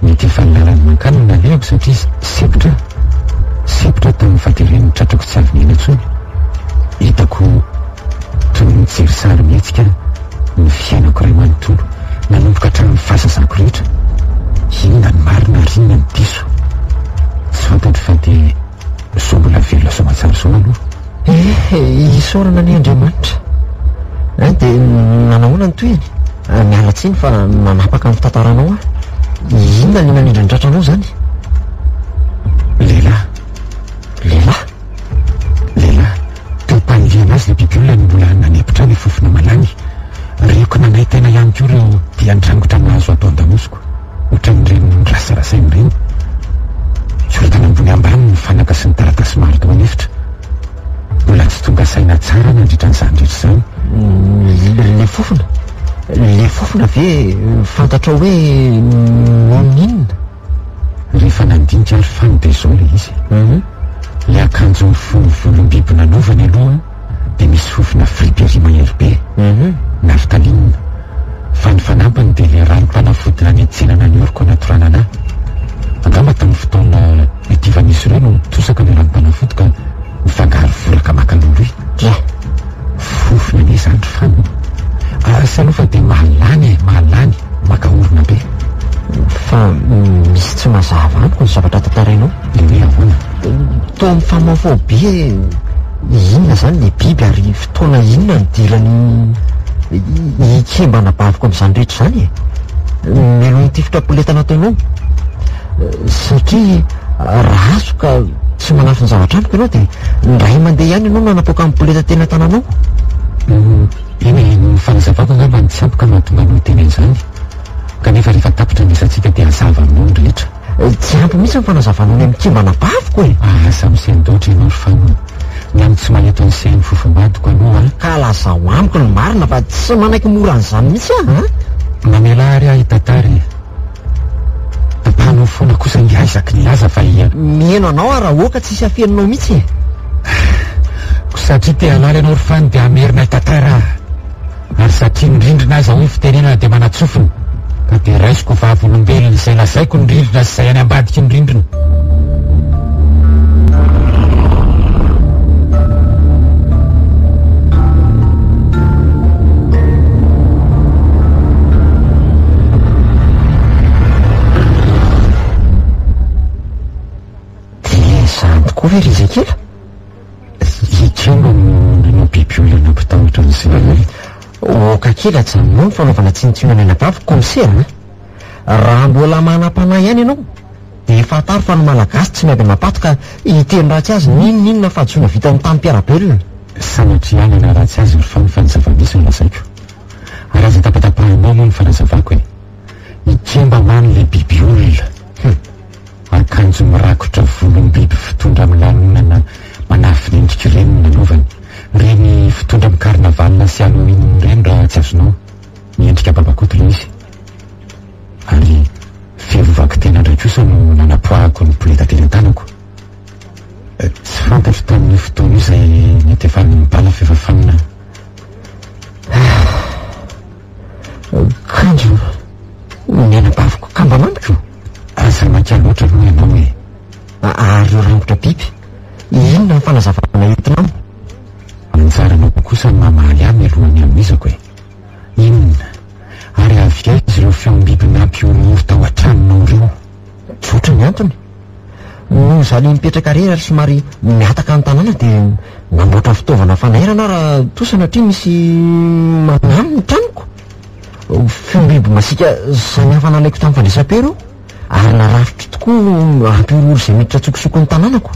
mety efa ny lalana mankany no nalehako satria sempotra aho. Sempotra aho tamin'ny fahateren'ny tratrako tsy avy niaina intsony. Hitako toy ny mijery sary mihetsika ny fiainako iray manontolo, nanomboka hatramin'ny fahazazako rehetra. Inona ny marina ary inona ny diso? Tsy fantatro fa dia zao mbola velona soamatsara izao aloha. Eh, isaorana anie Andriamanitra. Eh, dia nanahoana ny tohiny? Miala tsiny fa nanapaka ny fitantaranao aho. Inona ny nanindry ny tratranao izany? Lehilahy. Lehilahy? Lehilahy. Teo am-panilihana azy ilay biby olona no mbola nanempotra ilay fofona malany. Reko nanaintaina ihany koa ireo dian-drangotra mahazo ato an-damosiko, ohatran'ireny rasarasaina ireny. Korontana ambony ambany ny fanaka sy ny taratasy maro tao an'efitra. Mbola tsy tonga saina tsara aho nandritra an'izany rehetra izany. Ilay fofona? Ilay fofona ve fantatrao hoe noho ny inona? Rehefa nandinika ary fano dia izao ilay izy. Ilay akanjo mifono volom-biby nanaovany aloha dia misy fofona friperie mahery be, naftaline. Fa ny fanampiny dia ilay ranom-panafody nanentsenana ny oroko natoranana ahy. Angamba tamin'ny fotoana nitivan'izy ireo no nitosaka ilay ranom-panafody ka nifangaro voraka maka loloy. Fofona anie izany ry Fano. Asa aloha fa dia mahalany e, mahalany, maka orona be. Fa misy tsy mazava amiko ny zavatra tantarainao. Dia hoe ahoana? Toa mifamahofaho be inona izany ilay biby ary fotoana inona nidirany hikembana baviko amin'izany rehetra izany e? Mialoha ny tifitra poleta nataonao. Satria raha azo ka tsy manafin zavatra amiko ianao dia indray mandeha ihany ianao nanapoaka ny poleta teny an-tananao. Eny e, ny fanazavako angamba no tsy ampy ka mahatonga anao hiteny an'izany. Kanefa rehefa tapitra ny resatsika dia hazava aminao ny rehetra. Tsy ampy mihitsy ny fanazavanao ny amin'ny kimbana baviko e! Aza misendoatra ianao ry Fano. Ny amin'ny tsy maheto an'i Seny fofombadiko aloha an! Ka lazao amiko ny marina fa tsy manaiky mora an'izany mihitsy aho an! Mamelà ary aho hitantara e! Tapahanao foana kosa i Isaac nilaza fa i. Miheno anao aho rahoaka tsisy afeninao mihitsy e! Ko satria te halala ianao ry Fano dia hamerina hitantara aho. Ary satria ny rindrina aza hoy ny fitenenana dia manatsofina ka dia raisiko vavolombelona izay lazaiko ny rindrina sy izay any ambadiky ny rindrina. Dia izany tokoa ve ry Ezekiela? Ikemba no nanao biby olona nampitahotra an'i Zeremia. Oka kely ajanonao ny fanaovana tsinontsinona ny anabaviko kaomisera a! Raha mbola manam-panahy ihany ianao dia fantaro fa ny Malagasy tsy miady amam-paty ka hiteny ratsy azy n'inon'inona fahadisoana vitany tamin'ny mpiara-belona. Sanatria hanana ratsy azy ry Fano fa ny zava-misy no lazaiko. Ary aza tapatapahinao moa ny fanazavako e! Ikemba man le biby olona. Hum! Akanjo mirakotra volom-biby fitondra amin'ny lanonana manafina endrika ireny no nanaovany. Ireny fitondra amin'ny carnaval sy halloween ireny raha tsy azonao. Miendrika babakoto ilay izy. Ary fiarovako tena indray kosa no nanapoahako ny poleta teny an-tanako. Tsy fantatro tamin'io fotoana io izay niantefan'ny bala f'efa fanina. Kanjo ny anabaviko kambana amiko. Aza maika loatra aloha ianao e. Ary io rangotra biby, inona ny fanazavana entinao? Anjaranao kosa. Izaho ilay mipetraka irery ary somary mihataka ny tanàna dia namboatra fitaovana fanairana aho raha toa sanatria misy manano ny tranoko. Feom-biby masiaka samihafa nalaiko tamin'ny fandraisam-peo ireo ary narafitro tokoa hampihorohoro izay miditra an-tsokosoko ny tanànako.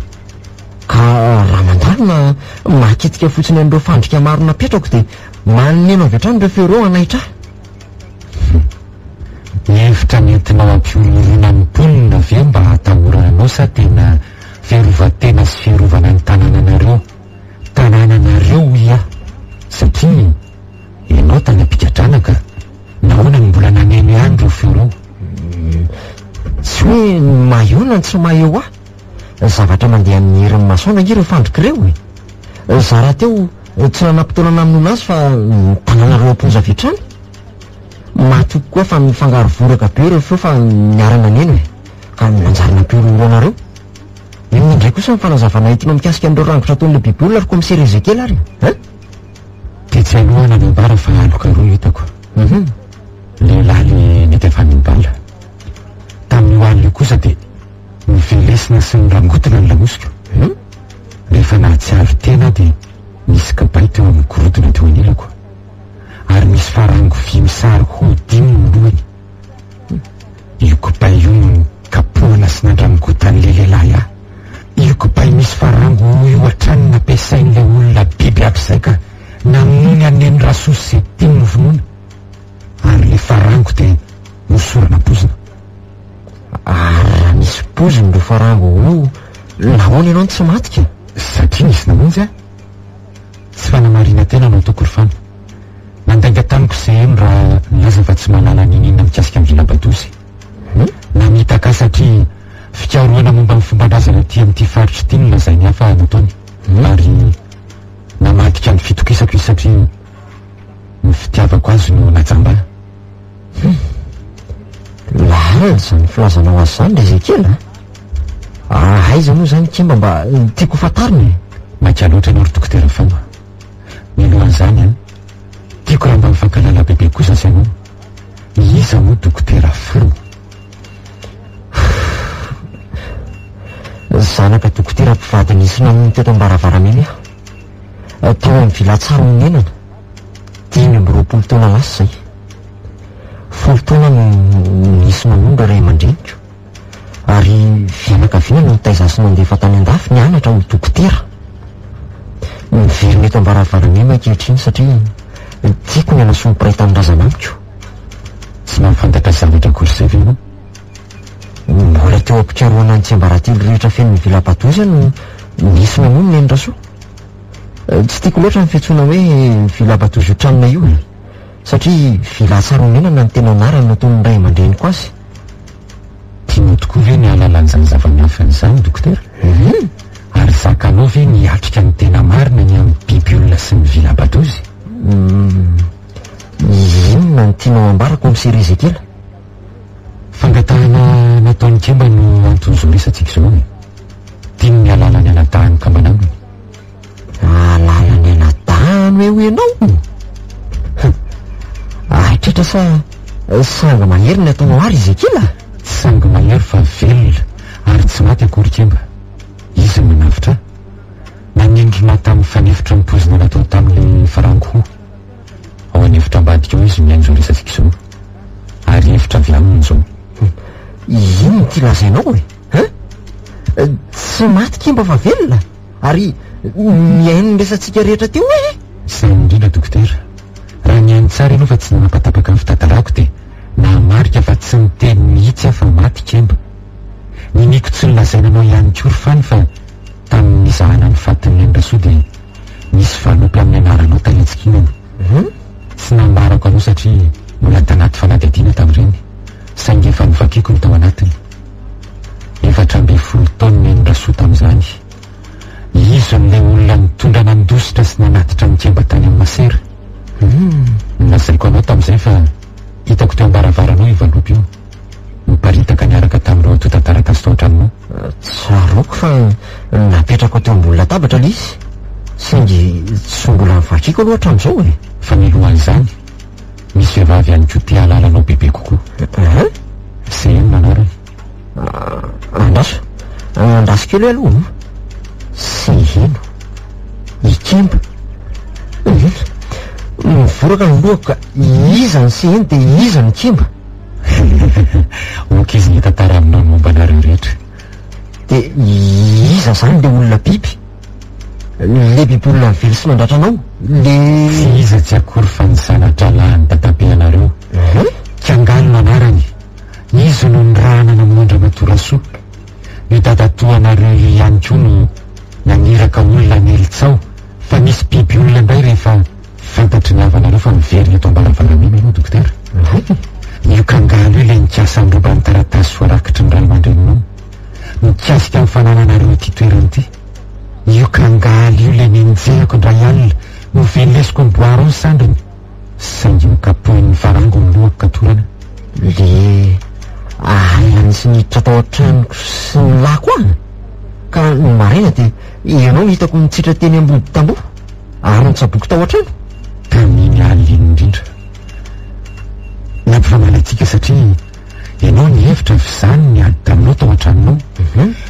Ka raha mandalo na mahakitika fotsiny an'ireo fandrika maro napetrako dia maneno avy hatrany ireo feo ireo hanaitra ahy. Hevitra nentinao hampihorohoroana ny mponina ve mba hatahorana anao sa tena fiarovan-tena sy fiarovana ny tanànanareo, tanànanareo hoy aho, satria ianao tany am-pigadrana ka nahoana no mbola naneno ihany ireo feo ireo? Tsy hoe ny maha eo na ny tsy maha eo ahy, zavatra mandeha amin'ny herin'ny masoandro ange ireo fandrika ireo e! Za rahateo tsy nanam-potoana namonoana azy fa ny tanànareo am-ponja avy hatrany. Matoky koa fa mifangaro voraka be ireo feo fa niara-naneno e! Ka nanjary nampihorohoro anareo. Inona indray kosa ny fanazavana entinao mikasika an'ireo rangotra ataon'ilay biby olona ry kaomisera Ezekiel ary e? Tetsy aloha nanambara fa aloka roa hitako. Lehilahy le nety avy any bala. Tamin'io alina io kosa dia novelesina sy norangotina ny lamosiko. Rehefa nahatsiaro tena aho dia nisy kibay teo amin'ny gorodona teo anilako. Ary misy farango vy misary hoho dimy ny lohany. Io kibay io no nikapohana sy nandrangotan'ilay lehilahy ahy. Io kibay misy farango hoho io hatrany no nampiasain'ilay olona biby hatrizay ka namono an'i Neny Rasoa sy izay tiany novonoina. Ary ilay farango dia nosorana poizina. Ary raha misy poizina ireo farango hoho io, nahoana ianao no tsy maty ka? Satria nisy namonjy ahy. Tsy fanamarinan-tena no ataoko ry Fano. Nandainga tamiko CM raha nilaza fa tsy mahalala n'inon'inona mikasika ny Villa Badosy. Namitaka ahy satria fikarohana momba ny fomban-drazana aty amin'ity faritra ity no lazainy ahy fa nataony. Ary namadika ny fitokisako izy satria ny fitiavako azy no najamba ahy. Hum. Lalina izany filazanao azy izany ry Ezekiel a! Ah, aiza moa izany Kimba mba tiako ho fantarina e? Maika loatra ianao ry Dokotera Fano. Mialohan'izany an, tiako raha mba mifankahalala bebe kosa sy ianao. Iza moa Dokotera Fano? Zanaka dokotera mpivady nisy namono teto Ambaravaramena aho. Tao amin'ny Villa Tsara onenana. 25 taona lasa izay. Folo taona no nisy namono ireo ray aman-dreniko. Ary fianakaviana no nitaiza sy nandefa tany an-dafy nianatra ho dokotera. Miverina eto Ambaravaramena ankehitriny satria tiako ny hanasoa ny mpiray tanindrazana amiko. Tsy mahafantatra zavatra akory izay ve ianao? Mbola teo am-pikarohana ny tsiambaratelo rehetra feno ny Villa Badoza no nisy namono Neny Rasoa. Tsy tiako loatra ny fiantsoana hoe Villa Badoza io tranonay io e. Satria Villa Tsarahonenana no tena anarany nataon'ny ray aman-dreniko azy. Tianao tokoa ve ny hahalala an'izany zava-miafina izany, Dokotera? Ary zakanao ve ny hiatrika ny tena marina ny amin'ny biby olona sy ny Villa Badozy? Inona no tianao hambara, Kaomisera Ezekiela? Fangatahana nataon'i Kemba no anton'izao resatsika izao e. Tiany ny hahalala ny anadahin'ny kambana aminy. Hahalala ny anadahiny hoe hoy ianao? Haitratra sa sangy mahery ny ataonao ary Ezekiela? Tsy sangy mahery fa velona ary tsy maty akory Kemba. Izy no nanavotra ahy. Nanindrona tamin'ny fanefitra ny poizina natao tamin'ilay farango hoho. Ao an'efitra ambadika ao izy mihaino izao resatsika izao. Ary hevitra avy aminy izao. Inona ity lazainao e? Hein? Tsy maty Kemba fa velona? Ary mihaino ny resatsika rehetra teo e! Izay indrindra dokotera. Raha nihaino tsara ianao fa tsy nanapatapaka ny fitantarako dia nahamarika fa tsy niteny mihitsy aho fa maty Kemba. Niniako tsy nolazaina anao ihany koa ry Fany fa tamin'ny nizahana ny fatin'i Neny Rasoa dia nisy valopy amin'ny anaranao tany an-tsikinana. Tsy nambarako anao satria mbola tanaty fanadihadiana tamin'ireny saingy efa novakiako ny tao anatiny. 14 taona Neny Rasoa tamin'izany. Izy no ilay olona nitondra nandositra sy nanatitra an'i Kemba tany amin'ny masera. Nolazaiko anao tamin'izay fa hitako teo am-baravaranao io valopy io. Niparitaka niaraka tamin'ireo antontan-taratasy tao an-tranonao. Tsaroako fa napetrako teo ambony latabatra ilay izy, saingy tsy mbola novakiako aloha hatramin'izao e. Fa mialohan'izany, misy vehivavy ihany koa te hahalala anao bebe kokoa. Hein? CM anarany. Andraso. Andraso kely aloha. Seheno. Ikemba. Mivoraka ny lohako ka iza ny Seheno dia iza ny Ikemba? Ok izy nitantara aminao ny momba anareo rehetra. Dia iza izany ilay olona biby? Ilay biby olona nively sy nandratra anao? Ilay. Tsy iza tsy akory fa ny zana-drahalahin'i dadabe anareo. Kiangalo no anarany. Izy no nirahana namono an-dRamatoa Rasoa. Io dadatoanareo io ihany koa no naniraka olona hamely tsaho fa nisy biby olona indray rehefa fantatry ny havanareo fa miverina eto am-baravaramena ianao dokotera. Io kangalo io ilay nikasa handroba ny taratasy voarakitry ny ray aman-dreninao mikasika ny fanananareo ity toerana ity. Io kangalo io ilay nenjehiko indray alina, novelesiko ny bois rond sandriny. Saingy nokapohin'ny farango ny lohako ka torana. Le alina nisy niditra tao an-tranoko sy ny lako aho ka ny maraina dia ianao no hitako nitsitra teny ambody tamboho ary nitsaboky tao an-trano. Tamin'iny alina iny indrindra. Nampifamaly antsika satria ianao nihevitra fa izaho no niady taminao tao an-tranonao.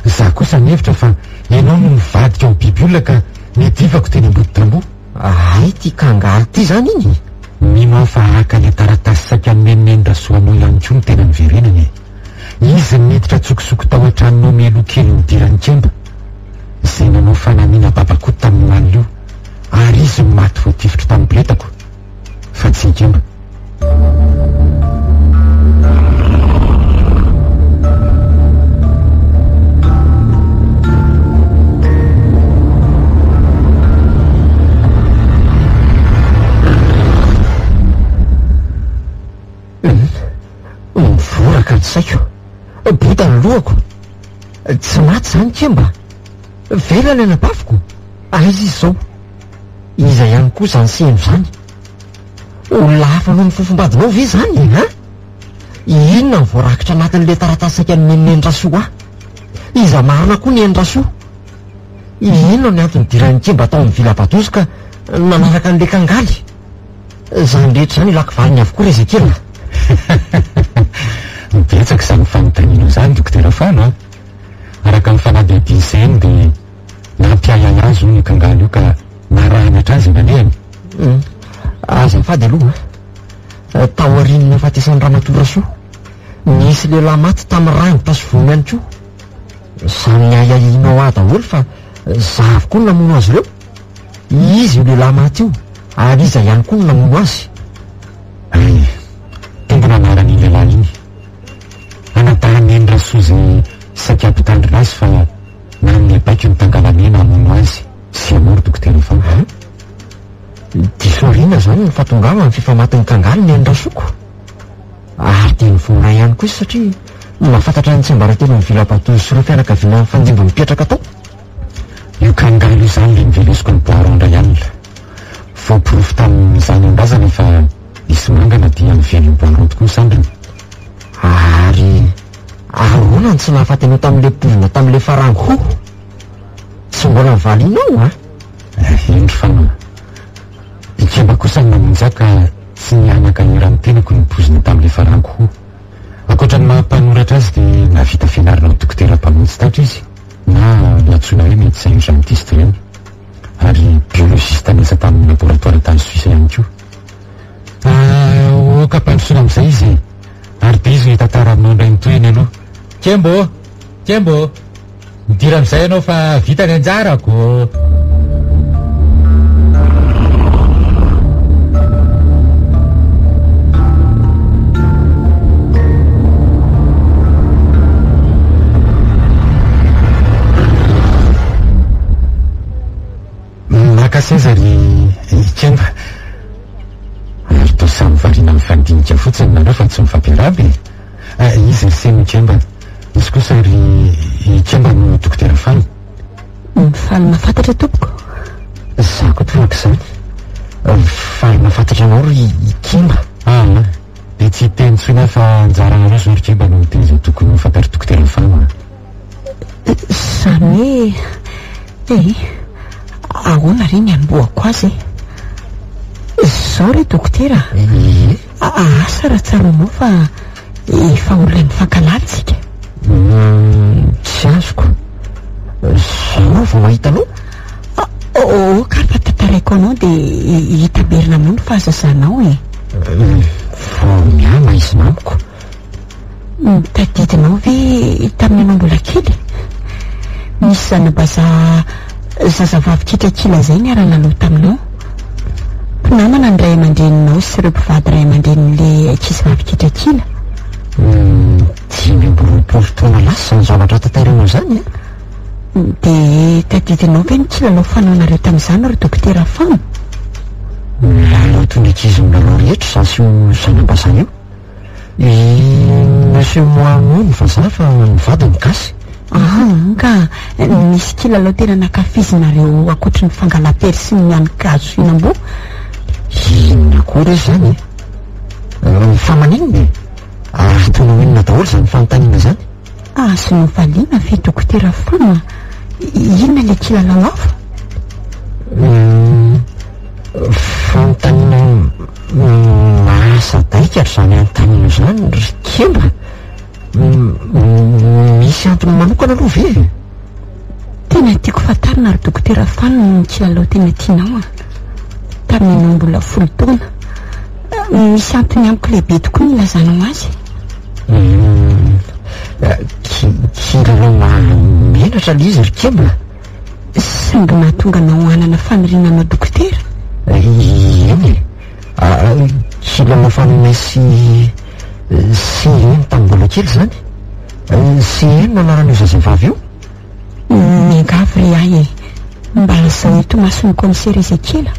Izaho kosa nihevitra fa ianao no nivadika ho biby olona ka niadivako teny ambody tamboho. Hay ity kangaly ity izany iny e! Mino aho fa haka ilay taratasy saika nomen'i Neny Rasoanao ihany koa no tena niverenany e! Izy no niditra an-tsokosoko tao an-tranonao mialoha kely nidiran'i Kemba, izay nanao fanamiana babakoto tamin'io alina io, ary izy no maty voatifitro tamin'ny biletako, fa tsy i Kemba. Mivoraka ny saiko. Bota ny lohako. Tsy maty izany Kemba. Velona ny anabaviko. Aiza izy izao? Iza ihany koa izany seheno izany? Olona hafa noho ny fofombadinao ve izany e, ha? Inona no voarakitra anatin'ilay taratasy saika nomen'i Neny Rasoa ahy? Iza marina koa Neny Rasoa? Inona ny antony nidiran'i Kemba tao amin'ny Villa Badozy ka nanaraka an'ilay kangaly? Izany rehetra izany ilako valiny avokoa ry Ezekiela a! Betsaka izany fanontaniana izany Dokotera Fano a! Araka ny fanadihadian'i CN dia nampiahiahy azy hono io kangaly io ka narahiny hatrany izay nalehany. Azafady aloha a! Taorian'ny nahafatesan'i Ramatoa Rasoa, nisy lehilahy maty tamin'ny rangotra sy vono ihany koa. Samy niahiahianao ahy daholo fa za avokoa no namono azy ireo. Iza io lehilahy maty io ary iza ihany koa no namono azy? Hay, tompona anaran'iny lehilahy iny. Anadahin'i Neny Rasoa izay saika hampitandrina azy fa nanome baiko ny tangalamena hamono azy sy hamory Dokotera Ivan. An? Diso aoriana izany ny fahatongavan'ny fifamatin'ny kangaly Neny Rasoako. Ary dia nivonona ihany koa izy satria nahafantatra ny tsiambaratelon'ny Villa Badozy sy ireo fianakaviana nifandimby nipetraka tao. Io kangaly io izany ilay noveleziko ny bois rond indray alina. Voaporofo tamin'izany andrazana fa nisy mangana dia nively ny bois rond tokoa ny sandriny. Ary ahoana no tsy nahafaty anao tamin'ilay poizina tamin'ilay farango hoho? Tsy mbola nivalianao an? Indro fa Ikemba kosa no namonjy ahy ka tsy nihanaka eran'ny tenako ny poizina tamin'ilay farango hoho. Ankoatra ny maha mpanoratra azy dia nahavita fianarana ho dokotera mpamonjy taitra izy na ny antsoina hoe médecin urgentiste ireny ary biologiste niasa tamin'ny laboratoire tany Suisse ihany koa. Ah, ok ampandrosoana amin'izay izy e! Ary dia izy no hitantara aminao indray ny tohiny aloha. Kembo! Kembo! Midira amin'izay ianao fa vita ny anjarako. Maka seza ry Ikemba. Ary toa samy variana mifandinika fotsiny nareo fa tsy mifampiarahaba e. Izy ry Seny Ikemba. Izy kosa ry Ikemba no Dokotera Faly. Faly mahafantatra tompoko. Izaho koa tahaka izany. Faly mahafantatra anao ry Ikemba. Aa, dia tsy hiteny intsony aho fa anjaranareo izao ry Ikemba no miteny izay tokony ho fantatr'i Dokotera Faly a. Izany hoe, eh, ahoana re ny hanombohako azy e? Izao re dokotera a! Ie. Asa raha tsaroanao fa efa olona nifankahalala isika. Tsy azoko. Zao aho vao mahita anao. Oh, ka fa tantaraiko anao dia hitaberina aminao ny fahazazanao e. Vao miala izy amiko. Tadidinao ve tamin'ianao mbola kely? Nisy zana-bazaha zazavavy kitrakila izay niara-nilalao taminao. Mpinamana ny ray aman-dreninao sy ireo mpivady ray aman-drenin'ilay ankizivavy kitrakila. 25 taona lasa izany zavatra tantarainao izany e? Dia tadidinao ve ny kilalao fanaonareo tamin'izany ry Dokotera Fano? Milalao toy ny ankizy milalao rehetra izaho sy io zana-bazaha io. I Monsieur Mohamoud ny vazaha fa ny vadiny gasy. Ah, ka nisy kilalao tena nankafizinareo ankoatry ny fangalam-pery sy ny mihanin-kazo fihinam-boa? Inona koa re izany e? Fa maninona e? Ataonao inona daholo izany fanontaniana izany? Azonao valiana ve Dokotera Fano a? Inona ilay kilalao hafa? Fanontaniana mahasadaikatra izany anontaniana izany ry Kemba. Misy antony manokana aloha ve? Tena tiako fantarina ry Dokotera Fano ny kilalao tena tianao a. Tamin'ianao mbola 10 taona. Misy antony amiko lehibe tokoa ny ilazanao azy. Kilalao mahamenatra ilay izy ry Kemba. Saingy mahatonga anao hanana faniriana hanao dokotera? Eny e. Kilalao fanaonay sy CN tamin'ny mbola kely izany. CN no anaran'io zazavavy io. Miangavy ry ahy e. Mba lazao eto imason'ny kaomisera Ezekiela.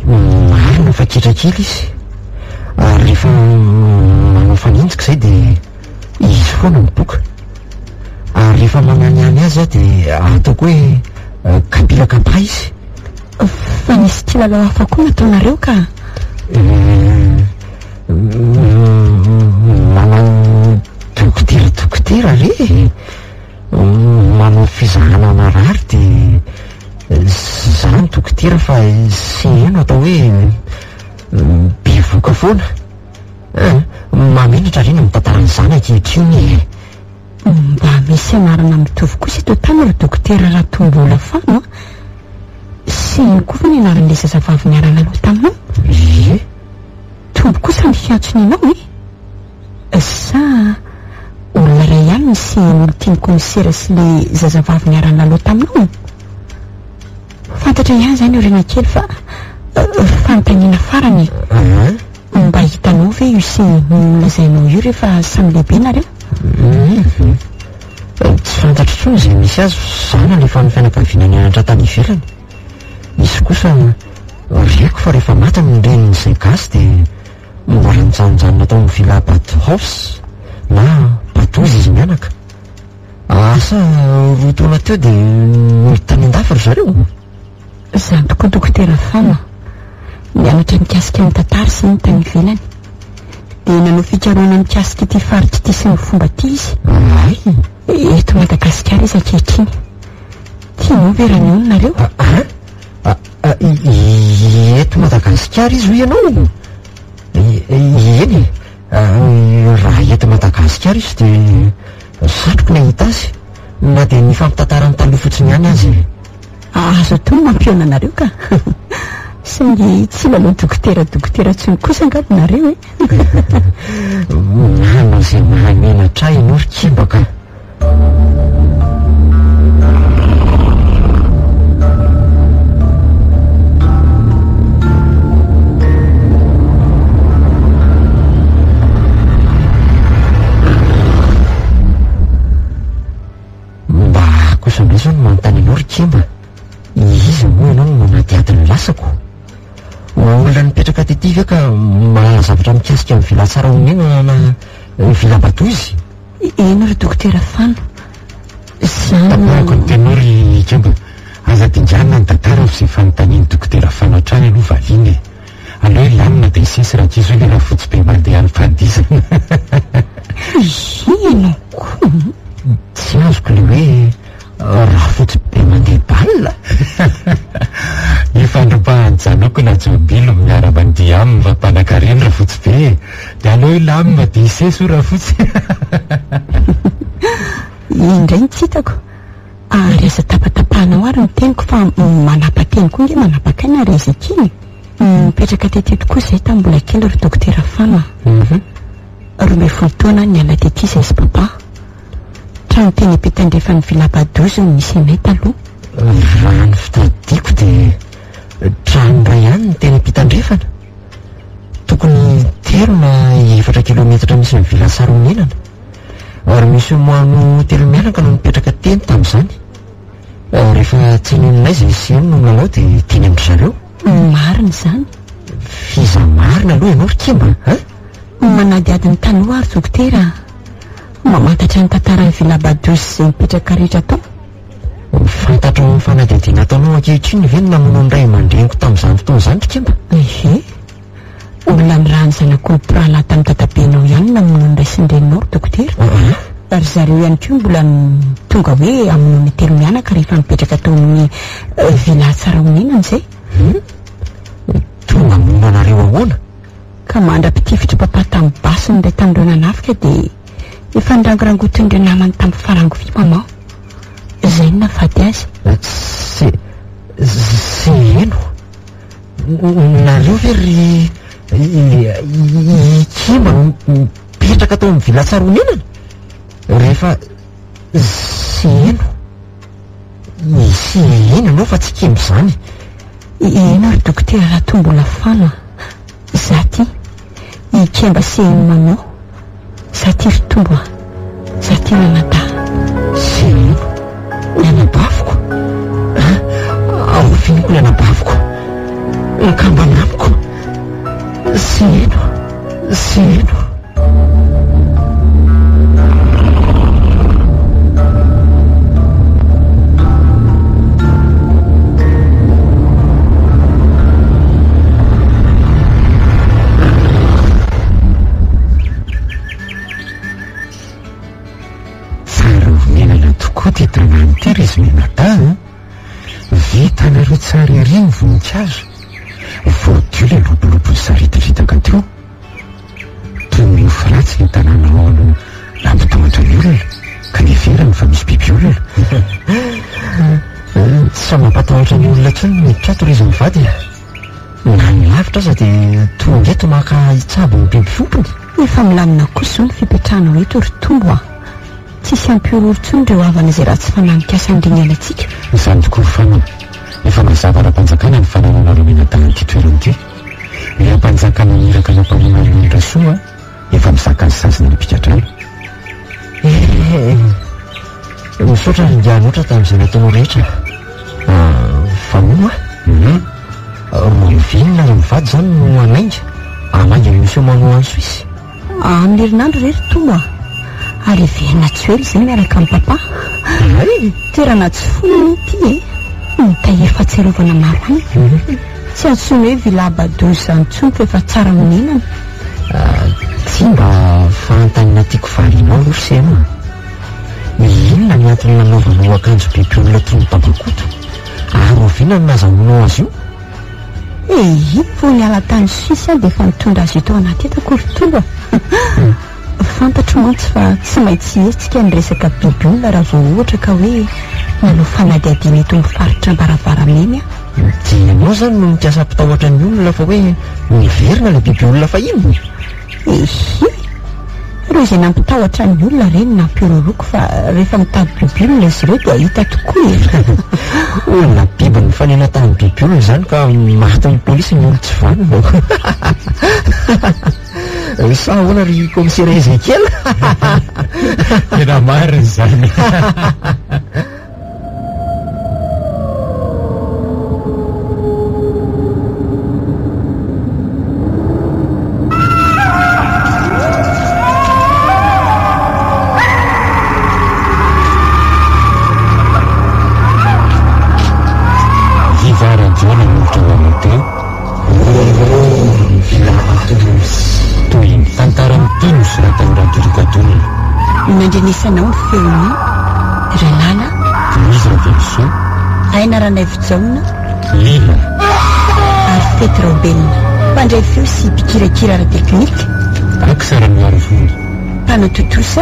Marina fa ketrakely izy. Ary rehefa manao fanenjika izay dia izy foana mipoka. Ary rehefa mananihany azy aho dia ataoko hoe kapila kapa izy. Fa nisy kilalao hafa koa nataonareo ka? Manao dokotera dokotera re. Manao fizahana marary dia za ny dokotera fa sy no atao hoe bevoka foana. Mahamenatra re ny mitantara ny zany ankehitriny e. Mba misy anarana mitovy kosa eto an-tany ry dokotera Ratombola Fano a. Sy ino koa fa ny anaran'ilay zazavavy niara-nilalao taminao? Ie. Tombo kosa ny fiantsony anao e. Sa olona iray ihany ny sy olon-tian'ny kaomisera sy ilay zazavavy niara-nilalao taminao? Fantatra ihany izany aoriana kely fa fanontaniana farany e. Mba hitanao ve io sy nolazainao io rehefa samy lehibe nareo? Tsy fantatro intsony izay misy azy fa izaho nalefan'ny fianakaviana nianatra tany ivelany. Izy kosa reko fa rehefa maty ny renin'izay gasy dia mbola nijanonjanona tao amin'ny villa Bad House na Badouze izy mianaka. Asa 2 taona teo dia nody tany an-dafy ry zareo. Izany tokoa Dokotera Fano. Nianatra mikasika ny tantara sy ny tany ivelany. Dia nanao fikarohana mikasika ity faritra ity sy ny fomba ity izy. Ay! Eto Madagasikara izy ankehitriny. Tianao ve raha nihaona nareo? Eto Madagasikara izy hoy ianao? Eny e. Raha eto Madagasikara izy dia satriko ny hahita azy. Na dia nifampitantarany taloha fotsiny ihany aza e. Azo atao ny mampihaona anareo ka. Saingy tsy lalao dokotera dokotera intsony kosa angamba nareo e. Manao izay mahamenatra ahy ianao ry Kimba ka. Mba kosa indray izao no manontany anao ry Kimba, iza moa ianao no manadihady ny lasako? Olona nipetraka tety ve ka mahalala zavatra mikasika ny villa Tsarahonenana na villa Batozy? Eny ry Dokotera Fano, izany no... Tapahako ny teninao ry Kimba, aza dinganina ny tantara fa izay fanontanian'ny Dokotera Fano hatrany aloha valiana e. Aleo hilamina dia hisesy rankizy hoe lehilahy fotsy be mandeha any fandihizana. Ianao koa? Tsy azoko ilay hoe rafotsy be mandeha bal. Ifandrobahan'i Janoko na Jobilo miara-mandihy aminy fa mpanankarena rafotsy be e. Dia aleo hilamina dia hisesy hoy rafotsy. Indray ny tsy hitako. Ary aza tapatapahanao ary ny teniko fa manapa-teny koa nge manapak'aina ry Ezekiel e. Nipetraka tety tokoa izahay tamin'ny mbola kely ry Dokotera Fama. 12 taona aho niala tety izahay sy Papa. Trano teny ampitandrefan'ny Villa Badozy no nisy anay taloha. Raha ny fitadidiako dia trano iray ihany no teny ampitandrefana. Tokony telo na efatra kilometatra misy ny Villa Saronenana. Ary misy moano telo mianaka no nipetraka teny tamin'izany. Rehefa tsy eny aminay izay sy eny no milalao dia teny amin-dry zareo. Marina izany. F'iza marina aloha ianao ry Kimba a? Manadihady ny taloha aho ry dokotera a. Mamantatra ny tantaran'ny Villa Badozy izay nipetraka rehetra tao. Fantatrao amin'ny fanadihadiana ataonao ankehitriny ve ny namono ny ray aman-dreniko tamin'izany fotoana izany ry Kimba? Ehe. Olona nirahan'ny zanak'olom-pirahalahy tamin'ny dadabenao ihany no namono ny ray sy ny reninao ry dokotera. Ry zareo ihany koa mbola tonga hoe hamono ny telo mianaka rehefa nipetraka tao amin'ny Villa Tsarahonenana izay. Tonga hamono anareo ahoana? Ka mandra-pitifitry papa tamin'ny basiny indray tamin'ireo nanafika dia efa nirangorangotin'ireo namany tamin'ny farango vy maman. Izay no nahafaty azy. Tsy, tsy heno. Nareo ve ry Ikemba no mipetraka tao amin'ny Villa Tsaronenana? Rehefa tsy heno. Tsy heno ianao fa tsy kemba izany. Eny ry Dokotera Ratombolafana a! Za ty, Ikemba sy Eny Manao. Za ty ry Tombo a! Za ty Ranadahy. Sy Eny, ny anabaviko? Aoviniko ny anabaviko? Mikambana amiko? Sy Eny, sy Eny. Tsara honenana tokoa ity tanàna ity ry izy mianadahy a! Vitanareo tsara ery ny voninkazo, voadio ilay lobolobo nisaritiritaka teo. Toy ny nofy ratsy ny tanàna ao no nampitahotra ny olona ka niheverany fa misy biby olona. Tsy mampatahotra ny olona intsony ny mpiato ry izy mivady a! Na ny lavitra aza dia tonga eto maka hitsabo ny biby fiompiny. Efa milamina kosa izao ny fipetrahanao eto ry Tombo a! Tsisy hampihorohoro intsony ireo havana izay ratsy fanahy mikasa handringana antsika. Izany tokoa ry Fano a! Efa mazava ara-panjakana ny fanananareo mianadahy an'ity toerana ity. Ilay ampanjaka naniraka nampamono an'i Lolondrasoa efa mizaka ny saziny any am-pigadrana. Eh, misaotra ry ingahy Lotra tamin'izay nataonao rehetra. Fa hono ah, Roavina ry mivady izany no hanainga, hanainga an'i Monsieur Mano any Suisse? Amin'ny herinandro re ry Tombo a! Ary hiverina tsy ho ela izay miaraka amin'i Papa. Hay! Toerana tsy foana anie ity e! Mitahiry fahatsiarovana maro any. Tsy antsoina hoe Villa Badozy izany intsony fa efa tsara honenana. Tsy mba fanontaniana tiako valianao aloha ry Sema a! Inona ny antony nanaovanao akanjo biby olona toy ny Babakoto? Ary oviana no nazahoanao azy io? Ehe, vao niala tany Suisse aho dia efa nitondra azy io tao anaty entako ry Tombo a! Fantatro mantsy fa tsy maintsy hihetsika ny resaka biby olona raha vao ohatra ka hoe manao fanadihadiana eto amin'ny faritra Ambaravarameny aho. Dia ianao izany no nikasa hampitahotra ny olona fa hoe niverina ilay biby olona fahiny? Ehe! Ireo izay nampitahotra ny olona re no nampihorohoroako fa rehefa mitady biby olona izy ireo dia hita tokoa e! Olona biby nifanena tamin'ny biby olona izany ka matin'ny polisy ny olon-tsy vanona. Sa ahoana ry kaomisera Ezekiel? Tena marina izany. Viva Radio nanolotra ho anao teo. Tohiny. Tantara mitohy nosoratan'i Radorigadona. Nandrenesanao ny feon'i Ralala. Louise Ravelosoa. Aina Ranaivojaona. Lila. Ary Fety Raobelina. Mpandray feo sy mpikirakira ara-teknika. Ax Ranoarivony. Mpanatontosa.